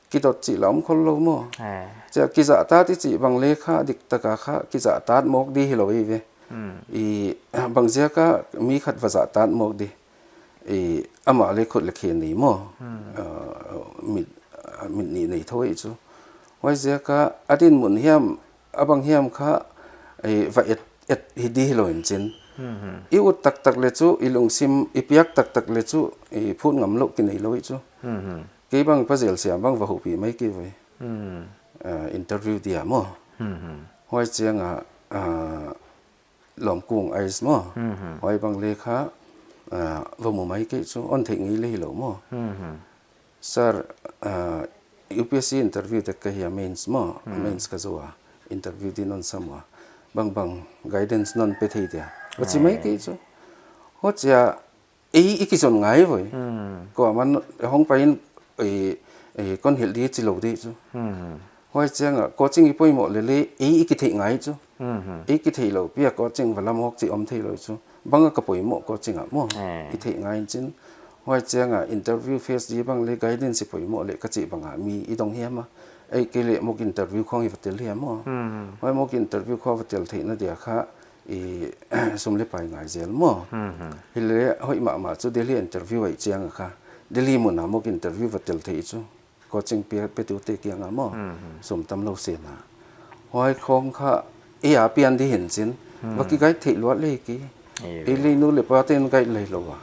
kidot chih la om khol lou maw. Eh. Chia kizahtat i chih bang leh kha diktak a kha kizahtat mawk di hilou ei ve. Hmm. I bang ziak a mi khat va zahtat mawk di. I amah leh khut leh khe nei maw. Hmm. Ah, mit, ah, mit nih nei thou ei chu. Huaiziak a a dinmun hiam, a bang hiam kha, eh, va et, et hi di hilou in chin. Mhm. I ut taktak leh chu, i lungsim, i piak taktak leh chu, i phut ngam lou ki nei lou ei chu. Mhm. Kei bang Pa Zelsiam bang va hupih mai kei ve. Mhm. Ah, interview dia maw. Mhm. Huai chiang a, ah, Lawmkung Ice maw. Mhm. Huai bang leh kha, ah, va mu mai kei chu, on theih ngei leh hilou maw. Mhm. Sir, ah, U P S C interview dek ka hi a, mains maw, hmm, mains ka zou a, interview di non sam ua. Bang bang guidance non pe thei dia. Va chi mai, eh, kei chu. Huchia, ei i kizon ngai voi. Hmm. Kuamah'n hong pai in, ei, ei, kon hilh di chi lou di chu. Hmm. Huai chiang a, coaching i poimoh leh leh, ei i kitheih ngai chu. Hmm. Ei kitheih lou pi a coaching va la mawk chih om thei lou chu. Bang a ka poimoh coaching a maw. Eh. I theih ngai in chin. Huai chiang a interview face di bang leh guidance i poimoh leh ka chih bang a mi i dong hiam a. Ei kei leh mock interview khong i va tel hiam maw. Hmm. Huai mock interview khong va tel theihna dia kha i sum leh pai ngai zel maw. Hmm. Hileh hoih mahmah chu Delhi interview ahih chiang a kha. Delhi mun a mock interview va tel thei chu. Coaching pe, petute kiang a maw. Mhm. Sum tam lou sena. Huai khong kha, ei a pian di hi'n chin. Mhm. Va ki guide theih luat leh ki. Ei, ei leh nu leh pate'n guide lai lou a.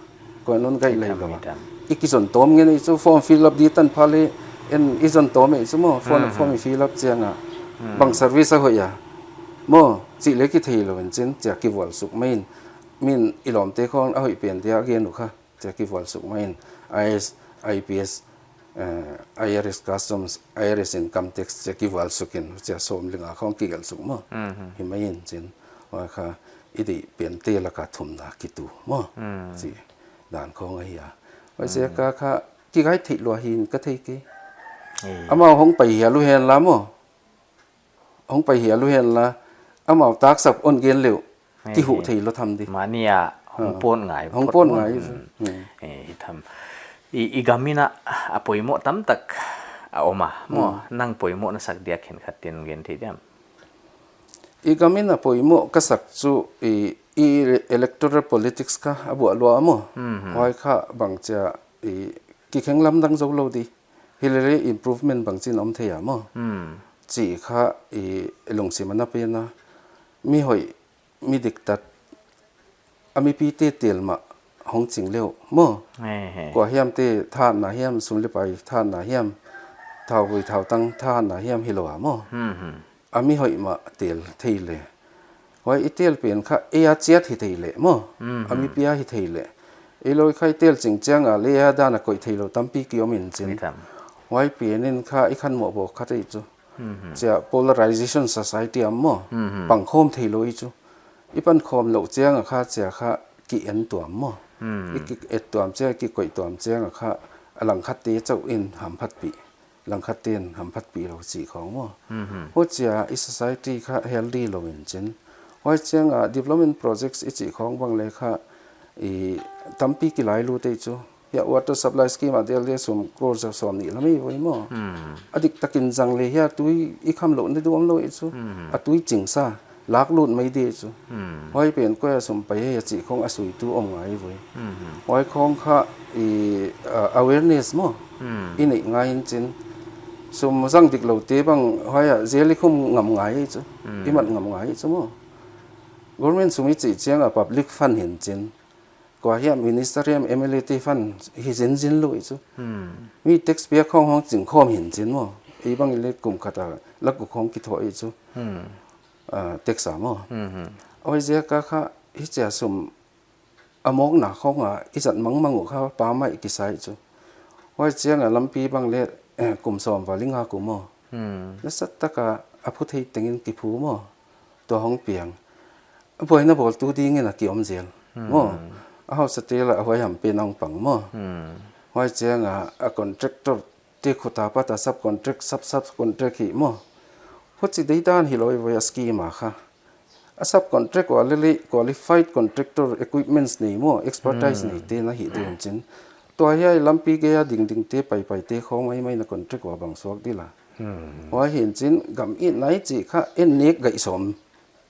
Koi non guide lai lou a. Hitam, hitam. I kizon tawm ngen ei chu form fill up di tanpha leh en i zon tawm ei chu maw. Form, mhm, form i fill up chiang a. Mhm. Bang service a hoih a. Maw, chih leh kithei lou in chin, chia kivual suk mai in. Min i lawmte khong a hoih pen dia gen uh kha. Chia kivual suk mai in, I A S, I P S, eh, I R S Customs, I R S Income Tax chia kivual suk in, chia sawm leh nga khong kigelh suk maw. Mhm. Hi mai in chin, huai kha i deih pente laka thumna kitu maw. Mm. Chi dan khong ahi a. Huaiziak a kha ki guide theih lua hi'n ka thei kei. Eh. Amau hong pai hial uh hen la maw. Hong pai hial uh hen la, amau taksap on gen leh uh, eh, kihuh thei lou tham di. Mahni a, hong, ah, pawt ngai, hong pawt pawt ngai. Mm. Mm. Eh, hi tham. I, i gam in a, a poimoh tamtak a om a, maw, mm, nang poimoh na sak dia khenkhat te'n gen thei diam? I gam in a poimoh ka sak chu i, i electoral politics kha a buah lua maw. Huai kha bangchia i kikheng lamdang zou lou di. Hilele improvement bangchin om thei a maw. Chih kha i lungsim ana pen a. Mi hoih, mi diktat, a mipite tel mah hong ching leuh maw. He, he. Kua hiam te thahatna hiam, sum le pai thahatna hiam, thauvui thautang thahatna hiam hilou a maw. A mi hoih mah tel thei le. Huai i tel pen kha ei a chiat hi thei le maw. A mipi a hi thei le. Ei loi kha i tel ching chiang a le a dan a koih theilou tampi ki om in chin. Huai pen in kha i khanmoh bawk kha thei chu. Chia polarization society a maw. Pangkhawm theilou i chu. I pankhawm louh chiang a kha chia kha ki en tuam maw. I ki et tuam chiang, ki koih tuam chiang a kha a langkhat te chauh in hamphatpih. Langkhat ten hamphatpih lou chih khong maw. Huchia i society kha healthy lou in chin. Huai chiang a development projects i chih khong bang le kha i tampi ki lailut ei chu. Hiai water supply scheme a del dia sum crore za sawmnih lam ei voi maw. A diktakin zang le hiai tui i kham louh na duam lou ei chu. A tui chingsa, lak lut mai di chu. Huai pen koi a sum pai hia chih khong a suitu om ngai voi. Huai khong kha i, ah, awareness maw. I neih ngai in chin. Sum zang dik lou te bang huai a jail i khum ngam ngai ei chu. I mat ngam ngai ei chu maw. Government sum i chih chiang a public fund hin chin. Kua hiam minister hiam M L A te fund hi zinzin lou ei chu. Mi taxpayer khong hong ching khawm hin chin maw. Ei bang le kum khat a lak gu khong ki thoh ei chu. Ah, tax a maw. Huai ziak a kha hichia sum a mawkna khong a i zat mangmang uh kha pa mai ki sai chu. Huai chiang a lampi bang le, eh, kum sawm val i nga kum maw. Nasat tak a a phu thei tengin ki phu maw. Tua hong piang. A buaina bawltu ding in a ki om zel. Maw. A hausa te la a huai ham pe nang pang maw. Huai chiang a, a contractor te khuta pat a subcontract, sub subcontract hi maw. Huchi dei dan hilou ei voi a scheme a kha. A subcontract ua lele qualified contractor equipments nei maw, expertise nei te na hi ding chin. Tua hiai lampi gei a dingding te paipai te khong mai mai na contract ua bang suak di la. Huai hin chin gam itna i chih kha en nek gai sawm.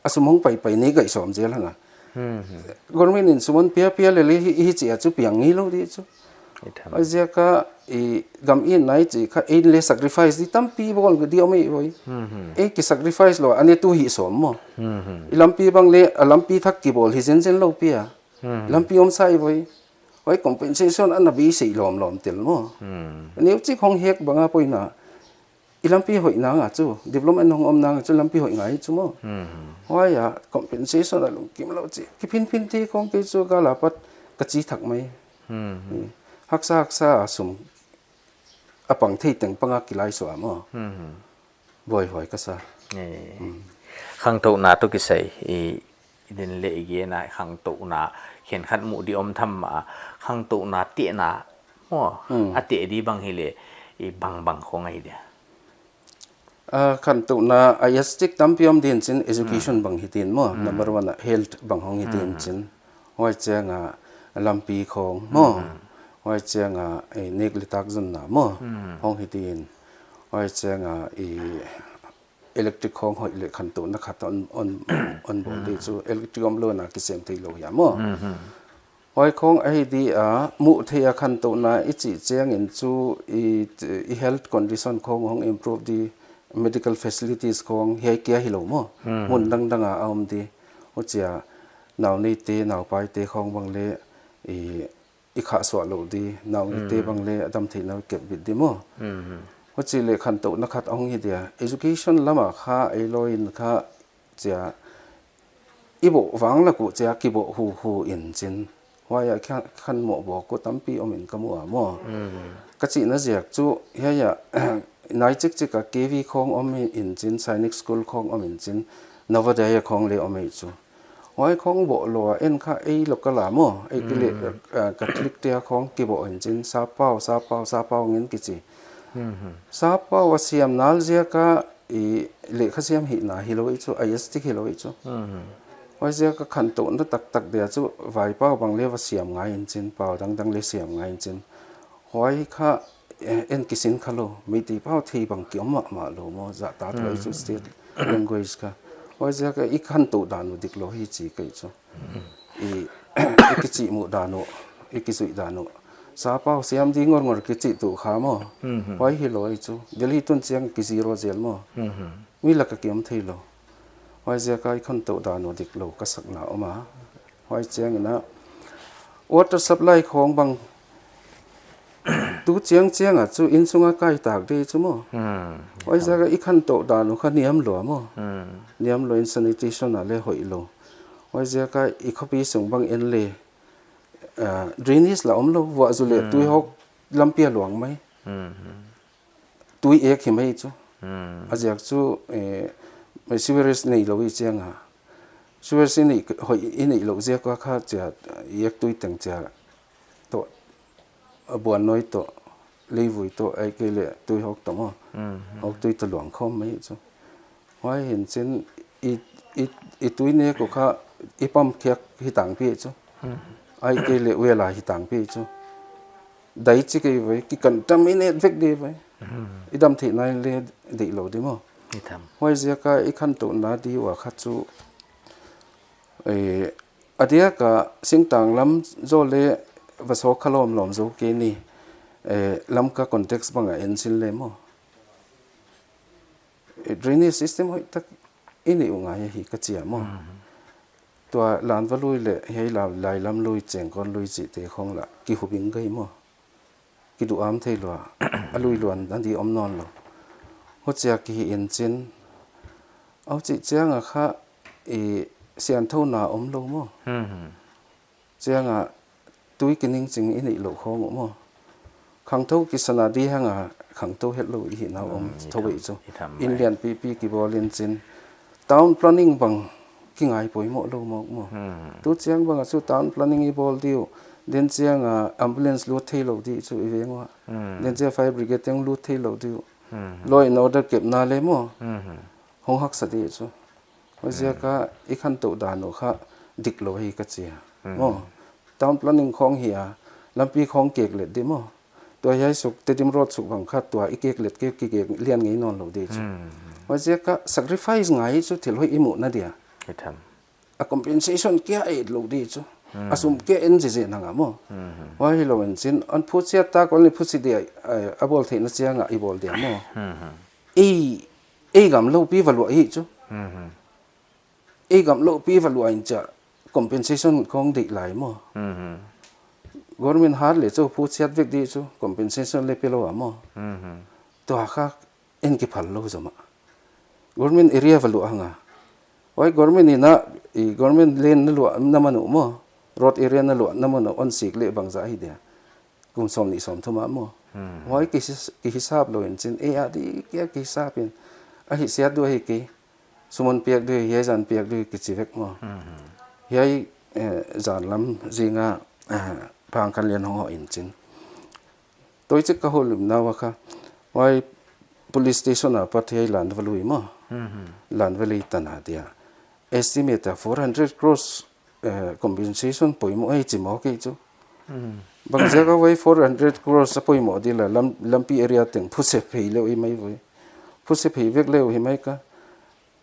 A sum hong paipai nek gai sawm zel hang a. Government in sum hon piapia lele hi, hichia chu piang ngeilou di chu. Huai ziak a i gam itna i chih kha ei le sacrifice di tampi bawl di om ei voi. Ei ki sacrifice lou a ne tu hi sawm maw. I lampi bang le a lampi thak ki bawl hi zenzen lou pi a. Lampi om sa ei voi. Huai compensation ana beisei lawmlawm tel maw. Neu chik hong hek bang a poina. I lampi hoih nang a chu, development hong om nang a chu lampi hoih ngai chu maw. Huai a compensation a lungkim lou chi. Ki phinphin te khong kei chu gal a pat ka chi thak mai. Haksa haksa a sum a pang thei teng pang a ki lai suah maw. Buaihuai ka sa. Khangtouhna toh kisai i din le i gen a khangtouhna khenkhat muh di om tham mah a, khangtouhna tehna maw, a teh di bang hi le i bangbang khong ahi dia. Ah, khantouhna a yastik tampi om din chin education bang hi din maw, number one a health bang hong hi din chin. Huai chiang a lampi khong maw. Huai chiang a, eh, nek le tak zonna maw. Hong hi din. Huai chiang a i electric khong hoih le khantouhna khat on, on, on bawl di chu electric om lou na kisem thei lou hia maw. Huai khong ahi di a, muh theih a khantouhna i chih chiang in chu i, i health condition khong hong improve di, medical facilities khong hiai kia hilou maw. Mun dangdang a a om di. Huchia nau neite, nau paite khong bang le i, i khah suah lou di, nau neite bang le a dam theihna kep bit di maw. Huchi le khantouhna khat hong hi dia. Education lam a kha ei lou in kha chia i bawh vang lak uh chia ki bawh huhu in chin. Huai a khan, khanmoh bawk uh tampi om in ka mu a maw. Ka chihna ziak chu hiai a nai chikchik a K V khong om in chin, Sainik School khong om in chin, Navodaya khong le om ei chu. Huai khong bawh lou a en kha ei local a maw, ei ki le, ah, Catholic te a khong ki bawh in chin, sapau, sapau, sapau ngin ki chi. Sapau a siam nal ziak a i lehkha siam hihna hilou i chu, a yastik hilou i chu. Huai ziak a khantouhna taktak dia chu vaipau bang le va siam ngai in chin, pau dangdang le siam ngai in chin. Huai kha, eh, en kisin kha lou, Meitei pau thei bang ki om mahmah lou maw, zahtak lou i chu state language kha. Huaiziak a i khantou dan uh diklou hi chi kei chu. I, i kichihmuh dan uh, i kizuih dan uh. Sapau siam di ngorngor kichih tuh kha maw. Huai hilou hi chu. Delhi tun chiang ki zero zel maw. Mi lak a ki om theilou. Huaiziak a i khantou dan uh diklou ka sakna om a. Huai chiang in a water supply khong bang tu chiang chiang a chu innsung a kai tak di chu maw. Huaiziak a i khantou dan uh kha niam lua maw. Niam lua in sanitation a le hoihlou. Huaiziak a i khopi sung bang en le, ah, drainage la omlou, vuah zu le tui hawk lampi a luang mai. Tui ek hi mai chu. A ziak chu, eh, sewerage neilou i chiang a. Sewerage i neih, hoih i neihlouh ziak a kha chia, ek tui teng chia. Toh, a buan noi toh, leivui toh, ahihkeileh tui hawk toh maw. Hawk tui toh luang khawm mai chu. Huai hi'n chin i, i, i tui nek uh kha i pump khiak hi tangpi chu. Ahihkeileh well a hi tangpi chu. Dai chi kei ve, ki contaminate vek di ve. I dam theih nai le deih lou di maw. Huaiziak a i khantou na di ua kha chu, eh, a diak a singtang lam zaw le va sawk kha lawmlawm zou kei ni, eh, Lamka context bang a en sin le maw. Eh, drainage system hoihtak i neih uh ngai hi ka chi a maw. Tua Lanva lui le hiai la, Lailam lui, Chengkon lui chihte khong la ki hubing gai maw. Ki duham thei lua, a lui luan a di om nawnlou. Huchia ki hi in chin, au chih chiang a kha i sianthou na omlou maw. Chiang a tui ki ning ching i neihlouh khong uh maw. Khangtou ki san a di hang a khangtou hetlou i hihna uh om thou ei chu. In lianpipi ki bawl in chin. Town planning bang ki ngai poimoh lou mawk maw. Tu chiang bang a chu town planning i bawl di uh. Den chiang a ambulance lut theilou di chu i veng ua. Den chiang fire brigade teng lut theilou di uh. Law and order kepna le maw. Hong haksa di chu. Huaiziak a i khantou dan uh kha diklou hi ka chi a. Maw. Town planning khong hi a, lampi khong kek let di maw. Tua hiai suk, Tedim Road suk bang kha tua i kek let kek ki kek lian ngei nawnlou di chu. Huaiziak a sacrifice ngai chu thil hoih i muhna dia. A compensation kia et lou di chu. A sum kia en zizi nang a maw. Huai hilou in chin, an phuchia tak ol ni phuchi dia, eh, a bawl theihna chiang a i bawl dia maw. Ei, ei gam loupi va luah hi chu. Ei gam loupi va luah in chia compensation khong deih lai maw. Government hat le chu phuchiat vek di chu compensation le pe lou a maw. Tua kha en kiphal lou zom a. Government area va luah hang a. Huai government in a, i government land na luah na man uh maw. Road area na luah na man uh on sik le bangzah hi dia. Kum sawmnih sawmthum a maw. Huai ki his-, ki hisap lou in chin, eh, a di kia ki hisap in. A hisiat dua hi ki, sumun piak dua hi, hiai zan piak dua hi ki chi vek maw. Hiai, eh, zan lam zing a, eh, Pangkhanlian hong hoh in chin. Toi chik ka houlimna ua kha, huai police station a pat hiai Lanva lui maw. Lanva lui tan a dia. Estimate a four hundred crores eh, compensation poimoh ei chi mawk ei chu. Bangziak a huai four hundred crores a poimoh di la lam-, lampi area teng phuse phei leu i mai voi. Phuse phei vek leu hi mai ka.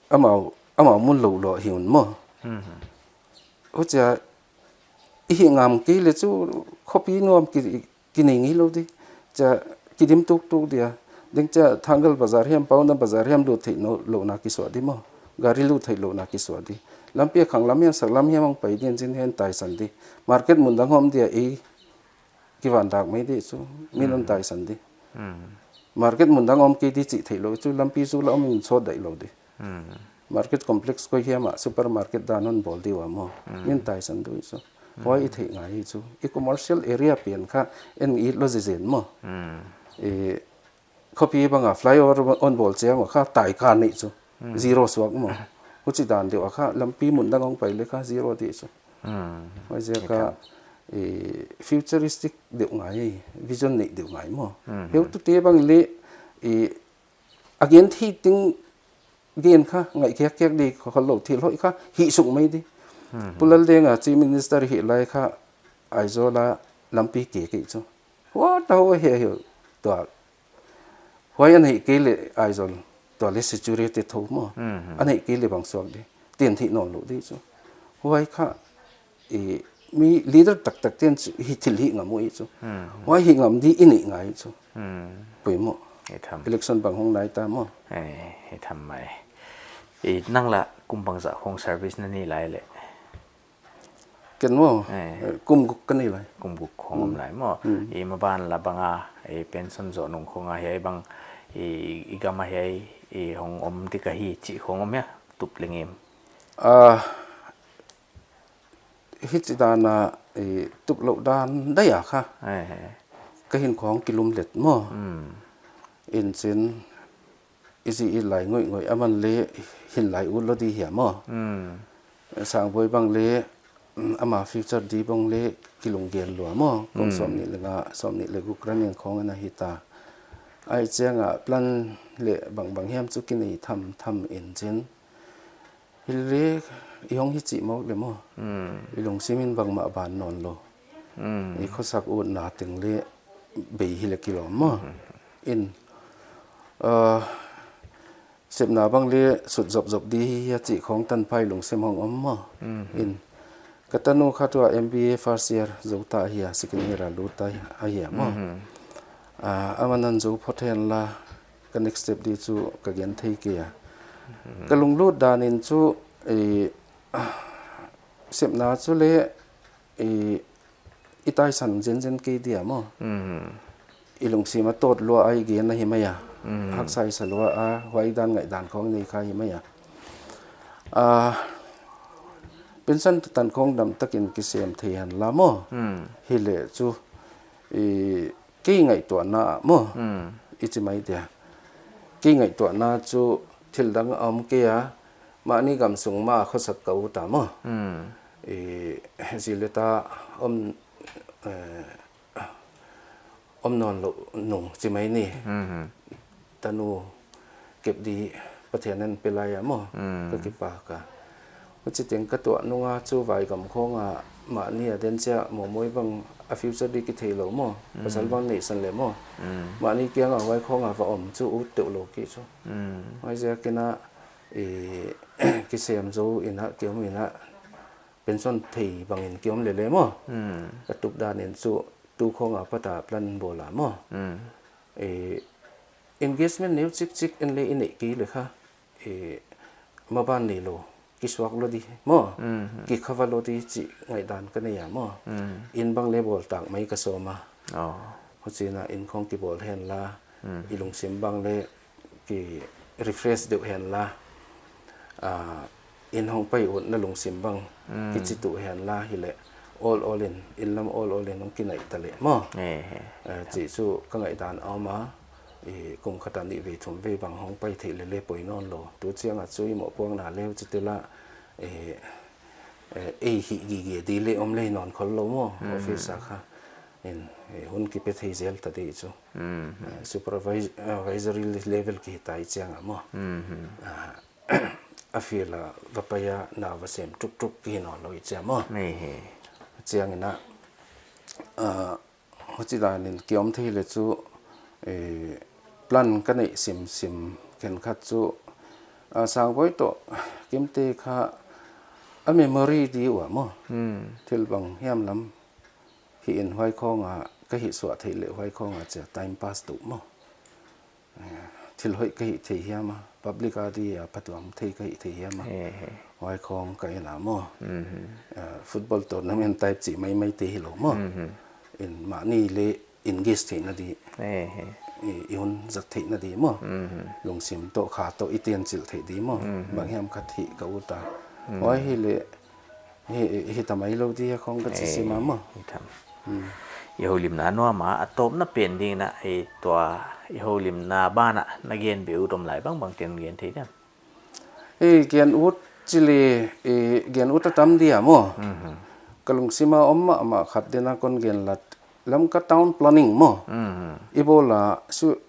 Amau, amau mun lou lou hi un maw. Huchia i hih ngam kei le chu khopi nuam ki, ki nei ngei lou di. Chia kidim tuktuk dia. Ding chia Thangal Bazar hiam, Paona Bazar hiam lut theih no, louhna kisuah di maw. Gari lut theih louhna kisuah di. Lampi a khang lam hiam, sak lam hiam hong pai di in chin hiai taisan di. Market mun dang om dia ei kivan dak mai di chu. Min hon taisan di. Market mun dang om kei di chih theih lou chu. Lampi zu la om in sawt daih lou di. Market complex koi hiam a supermarket dan hon bawl di ua maw. Min taisan di chu. Huai i theih ngai hi chu. I commercial area pen kha en it lou zizen maw. I khopi bang a flyover hon bawl chiang ua kha tai ka nei chu. Zero suak maw. Huchi dan deuh a kha lampi mun dang hong pai le kha zero di chu. Huaiziak a, i futuristic deuh ngai, vision neih deuh ngai maw. Heutute bang le, i a gen thei ting gen kha, ngaih kiak kiak di kha lou thil hoih kha, hih suk mai di. Pu Laldenga Chief Minister hih lai kha, Aizawl a lampi ke kei chu. Huat a hou he he tua. Huai an hih kei le Aizawl. tua le security tho maw. Hmm. A neih kei le bang suak di. Ten thei nawnlou di chu. Huai kha, i, mi leader taktak ten chu hi thil hi ngam uh i chu. Hmm. Huai hi ngam di i neih ngai chu. Hmm. Poimoh. I tham. Election bang hong nai ta maw. Eh, i tham mai. I nang la kum bangzah khong service na nei lai le? Ken maw? Eh. Eh, kum guk ka nei lai. Kum guk khong om lai maw? Hmm. I maban la bang a, i pension zoh nung khong a hiai bang, i, i gam a hiai, i hong om di ka hi chih khong om hia, tup leng em? Ah, hichi dan a, i, tup lou dan dai a kha. Eh, eh. Ka hinkhua kilumlet maw. Hmm. In chin, i zi i lai ngoihngoih aman le hin lai ut lou di hia maw. Hmm. Sangboi bang le, mm, ama future di bang le kilunggel lua maw. Kum Hmm. sawmnih le nga, sawmnih le guk running khong ana hi ta. Ai chiang a plan le bangbang hiam chu kinei thamtham in chin. Hi le, i hong hi chih mawk le maw. Hmm. I lungsim in bangmah ban nawnlou. Hmm. I khosak utna teng le bei hi le kilawm maw. Hmm. In, ah, sepna bang le sut zopzop di hi a chih khong tanpha i lungsim hong om maw. Hmm. In, ka tanu kha tua M B A first year zou ta hi a, second year a lut ta hi a maw. Hmm. Ah, aman ana zou phot hen la, ka next step di chu ka gen thei kei a. Hmm. Ka lunglut dan in chu, i, sepna chu le, i, i taisan zenzen kei dia maw. Hmm. I lungsim a tot lua a i gen a hi mai a. Hmm. Haksa i sa lua a, huai dan ngaihdan khong nei kha hi mai a. Ah, pension tan khong dam takin kisem thei hen la maw. Hmm. Hi le chu, i, kei ngaihtuahna maw. Hmm. I chi mai dia. Kei ngaihtuahna chu thil dang a om kei a, mahni gam sung mah khosak ka ut a maw. Hmm. I, zi le ta om, eh, om nawnlou nung chi mai ni. Hmm. Tanu kep di Pathian in pe lai a maw. Hmm. Ka kipak a. Huchi teng ka tuah nung a chu vaigam khong a mahni a den chia maw, moi bang a future di kithei lou maw. Hmm. Pasal bang neihsan le maw. Hmm. Mahni kiang a huai khong a va om chu ut teuh lou kei chu. Hmm. Huaiziak in a, i, kisem zou in a, kiom in a, pension thei bang in kiom lele maw. Hmm. Ka tup dan in chu tu khong a pat a plan bawl a maw. Hmm. I, engagement neu chikchik en le i neih kei le kha, i, maban neilou, kisuak lou di maw. Hmm. Kikhava lou di chih ngaihdan ka nei a maw. Hmm. In bang le bawl tak mai ka sawm a. Oh. Huchi in a in khong kibawl hen la, Hmm. i lungsim bang le ki refresh deuh hen la, ah, in hong pai utna lungsim bang Hmm. kichi tuh hen la hi le, all all in, in lam all all in hong kinaih ta le maw. Eh, eh. Eh, chih chu ka ngaihdan a om a, i, kum khat a nih vei thum vei bang hong pai theih le le poi nawnlou. Tu chiang a chu i mohpuakna le huchi te la, eh, eh, ei hih gige di le om le nawn khol lou maw, Hmm. office a kha. In, eh, hun kipe thei zel ta di chu. Hmm. Eh, supervise-, eh, visory level ki ta i chiang a maw. Hmm. Ah, a field a va pai a na va sem tuktuk ki nawnlou i chiang maw. Ni hi. Chiang in a, ah, huchi dan in kiom thei le chu, eh, plan ka neih simsim khenkhat chu, ah, Sangboi toh Kimte kha a memory di ua maw. Hmm. Thil bang hiam lam hi in huai khong a ka hih suah theih le huai khong a chia time pass tuh maw. Eh, thil hoih ka hih thei hiam a, public a di a phatuam thei ka hih thei hiam a. He, he. Huai khong ka en a maw. Mhm. Eh, football tournament type chih maimai te hilou maw. Mhm. In mahni le engage theihna di. He, he. I, i hun zat theihna di maw. Mhm. Lungsim toh kha toh i tenchilh theih di maw. Mhm. Bang hiam khat hih ka ut a. Mhm. Huai hi le Hi, hi, hi ta mai lou di a khong ka chi Eh, sim a maw. Hi tham. Hmm. I houlimna nuam a, a tawpna pen ding in a, i tua, i houlimna ban a, na gen beh ut om lai bangbang ten gen thei diam? Eh, gen ut chi le, eh, gen ut a tam di a maw. Mhm. Ka lungsim a om mahmah khat den a kon gen lat. Lamka town planning maw. Mhm. I bawl a, su-,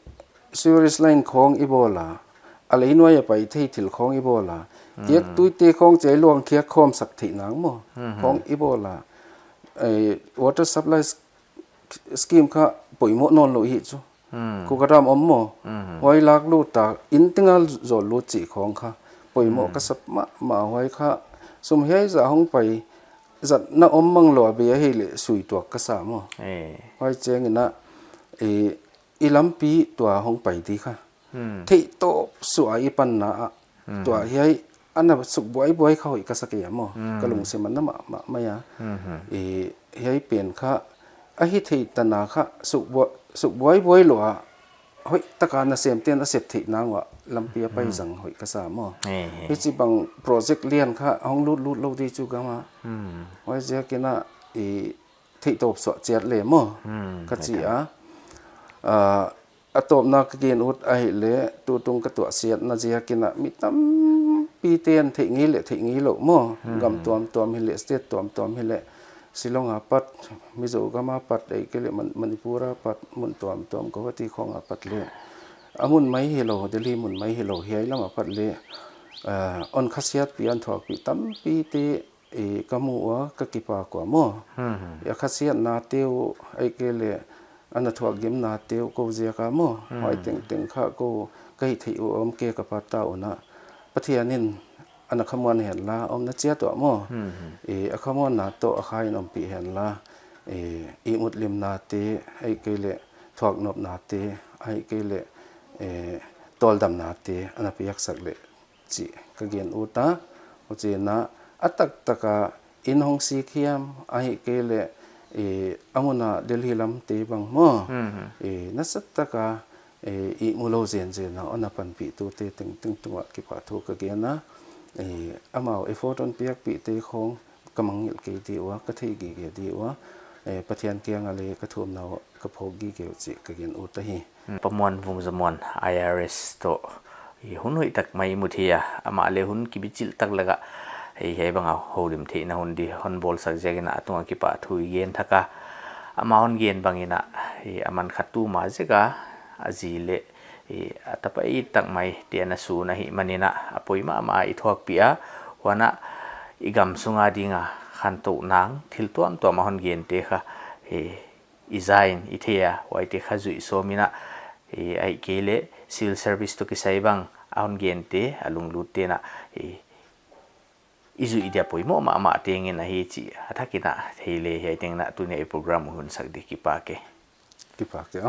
sewerage line khong i bawl a, a lei nuai a pai thei thil khong i bawl a. Mm. Iak tuite khong chei luang khiak khawm sak theih nang maw. Mhm. Khong i bawl a. Eh, water supply s-, scheme kha poimoh nawnlou hi chu. Kuka dam om maw. Huai lak lut ta, inn teng a zol lut chih khong kha poimoh ka sa mahmah. Huai kha sum hiai zah hong pai zatna om mang lou a, bei ahih leh sui tuak ka sa maw. Huai chiang in a, i lampi tua hong pai di kha theih tawp suah i panna ah, tua hiai ana suk buaibuai kha hoih ka sa kei a maw. Ka lungsim a na mahmah mai a. Hiai pen kha a hi theih tana kha suk buaibuai lou a, hoih taka nasemte'n a sep theih nang ua lampi a pai zang hoih ka sa maw. Hichibang project lian kha hong lutlut lou di chu gam a. Huai ziak in a, theih tawp suah chiat leh maw ka chi a. A tawpna ka gen ut ahih leh, tutung ka tuahsiatna ziak in a mi tampite'n theih ngei leh theih ngei lou maw, gam tuamtuam hileh, state tuamtuam hileh, Shillong a pat, Mizo gam a pat, ahihkeileh Manipur a pat, mun tuamtuam Guwahati khong a pat leh, a mun mai hilou, Delhi mun mai hilou, hiai lam a pat leh, hon khasiatpih, hon thuakpih tampite ka mu ua, ka kipak ua maw. A khasiatnate uh, ahihkeileh ana thuakgimnate uh kou ziak a maw, huai tengteng kha kou ka hih theih uh om kei ka pat ta un a, Pathian in ana khamuan henla, omna chiat uah maw, a khamuanna toh a kha in ompih henla, ihmut limnate, ahihkeileh thuaknopnate, ahihkeileh tawldamnate ana piaksak leh chih ka gen ut a. Huchiin a, a taktak a inn hong sik hiam, ahihkeileh a mun a Delhi lamte bang maw, nasatak a ihmu lou zenzen a hon panpihtute tengteng tungah kipahthu ka gen a. Amau effort hon piakpihte khong ka mangngilh kei di ua, ka theigige di ua, Pathian kiang a leh ka thumna uh ka phawk gige uh chih ka gen ut ahi. Pamuanvung Zamuan, I R S toh hun hoihtak mai i mu thei a, amah leh hun kibichilh tak lak ah hiai bang a houlim theihna hun di hon bawlsak ziak in a, a tung a kipahthu i gen thak a. Amah hon gen bang in a, a man khat tuma zek a, a zi leh a tapa tak maite ana sun ahihman in a, a poi mahmah a i thuakpih a. Huan a, i gam sung a ding a khantouh nang thil tuamtuam a hon gente kha i za in i thei a, huaite kha zuih sawm in a, ahihkeileh civil service toh kisai bang a hon gente, a lunglutte in a, i zuih dia poimoh mahmah teng in ahi chih a thak in a thei leh, hiai teng in a tuni a i program uh hun sak di, kipak e. Kipak e.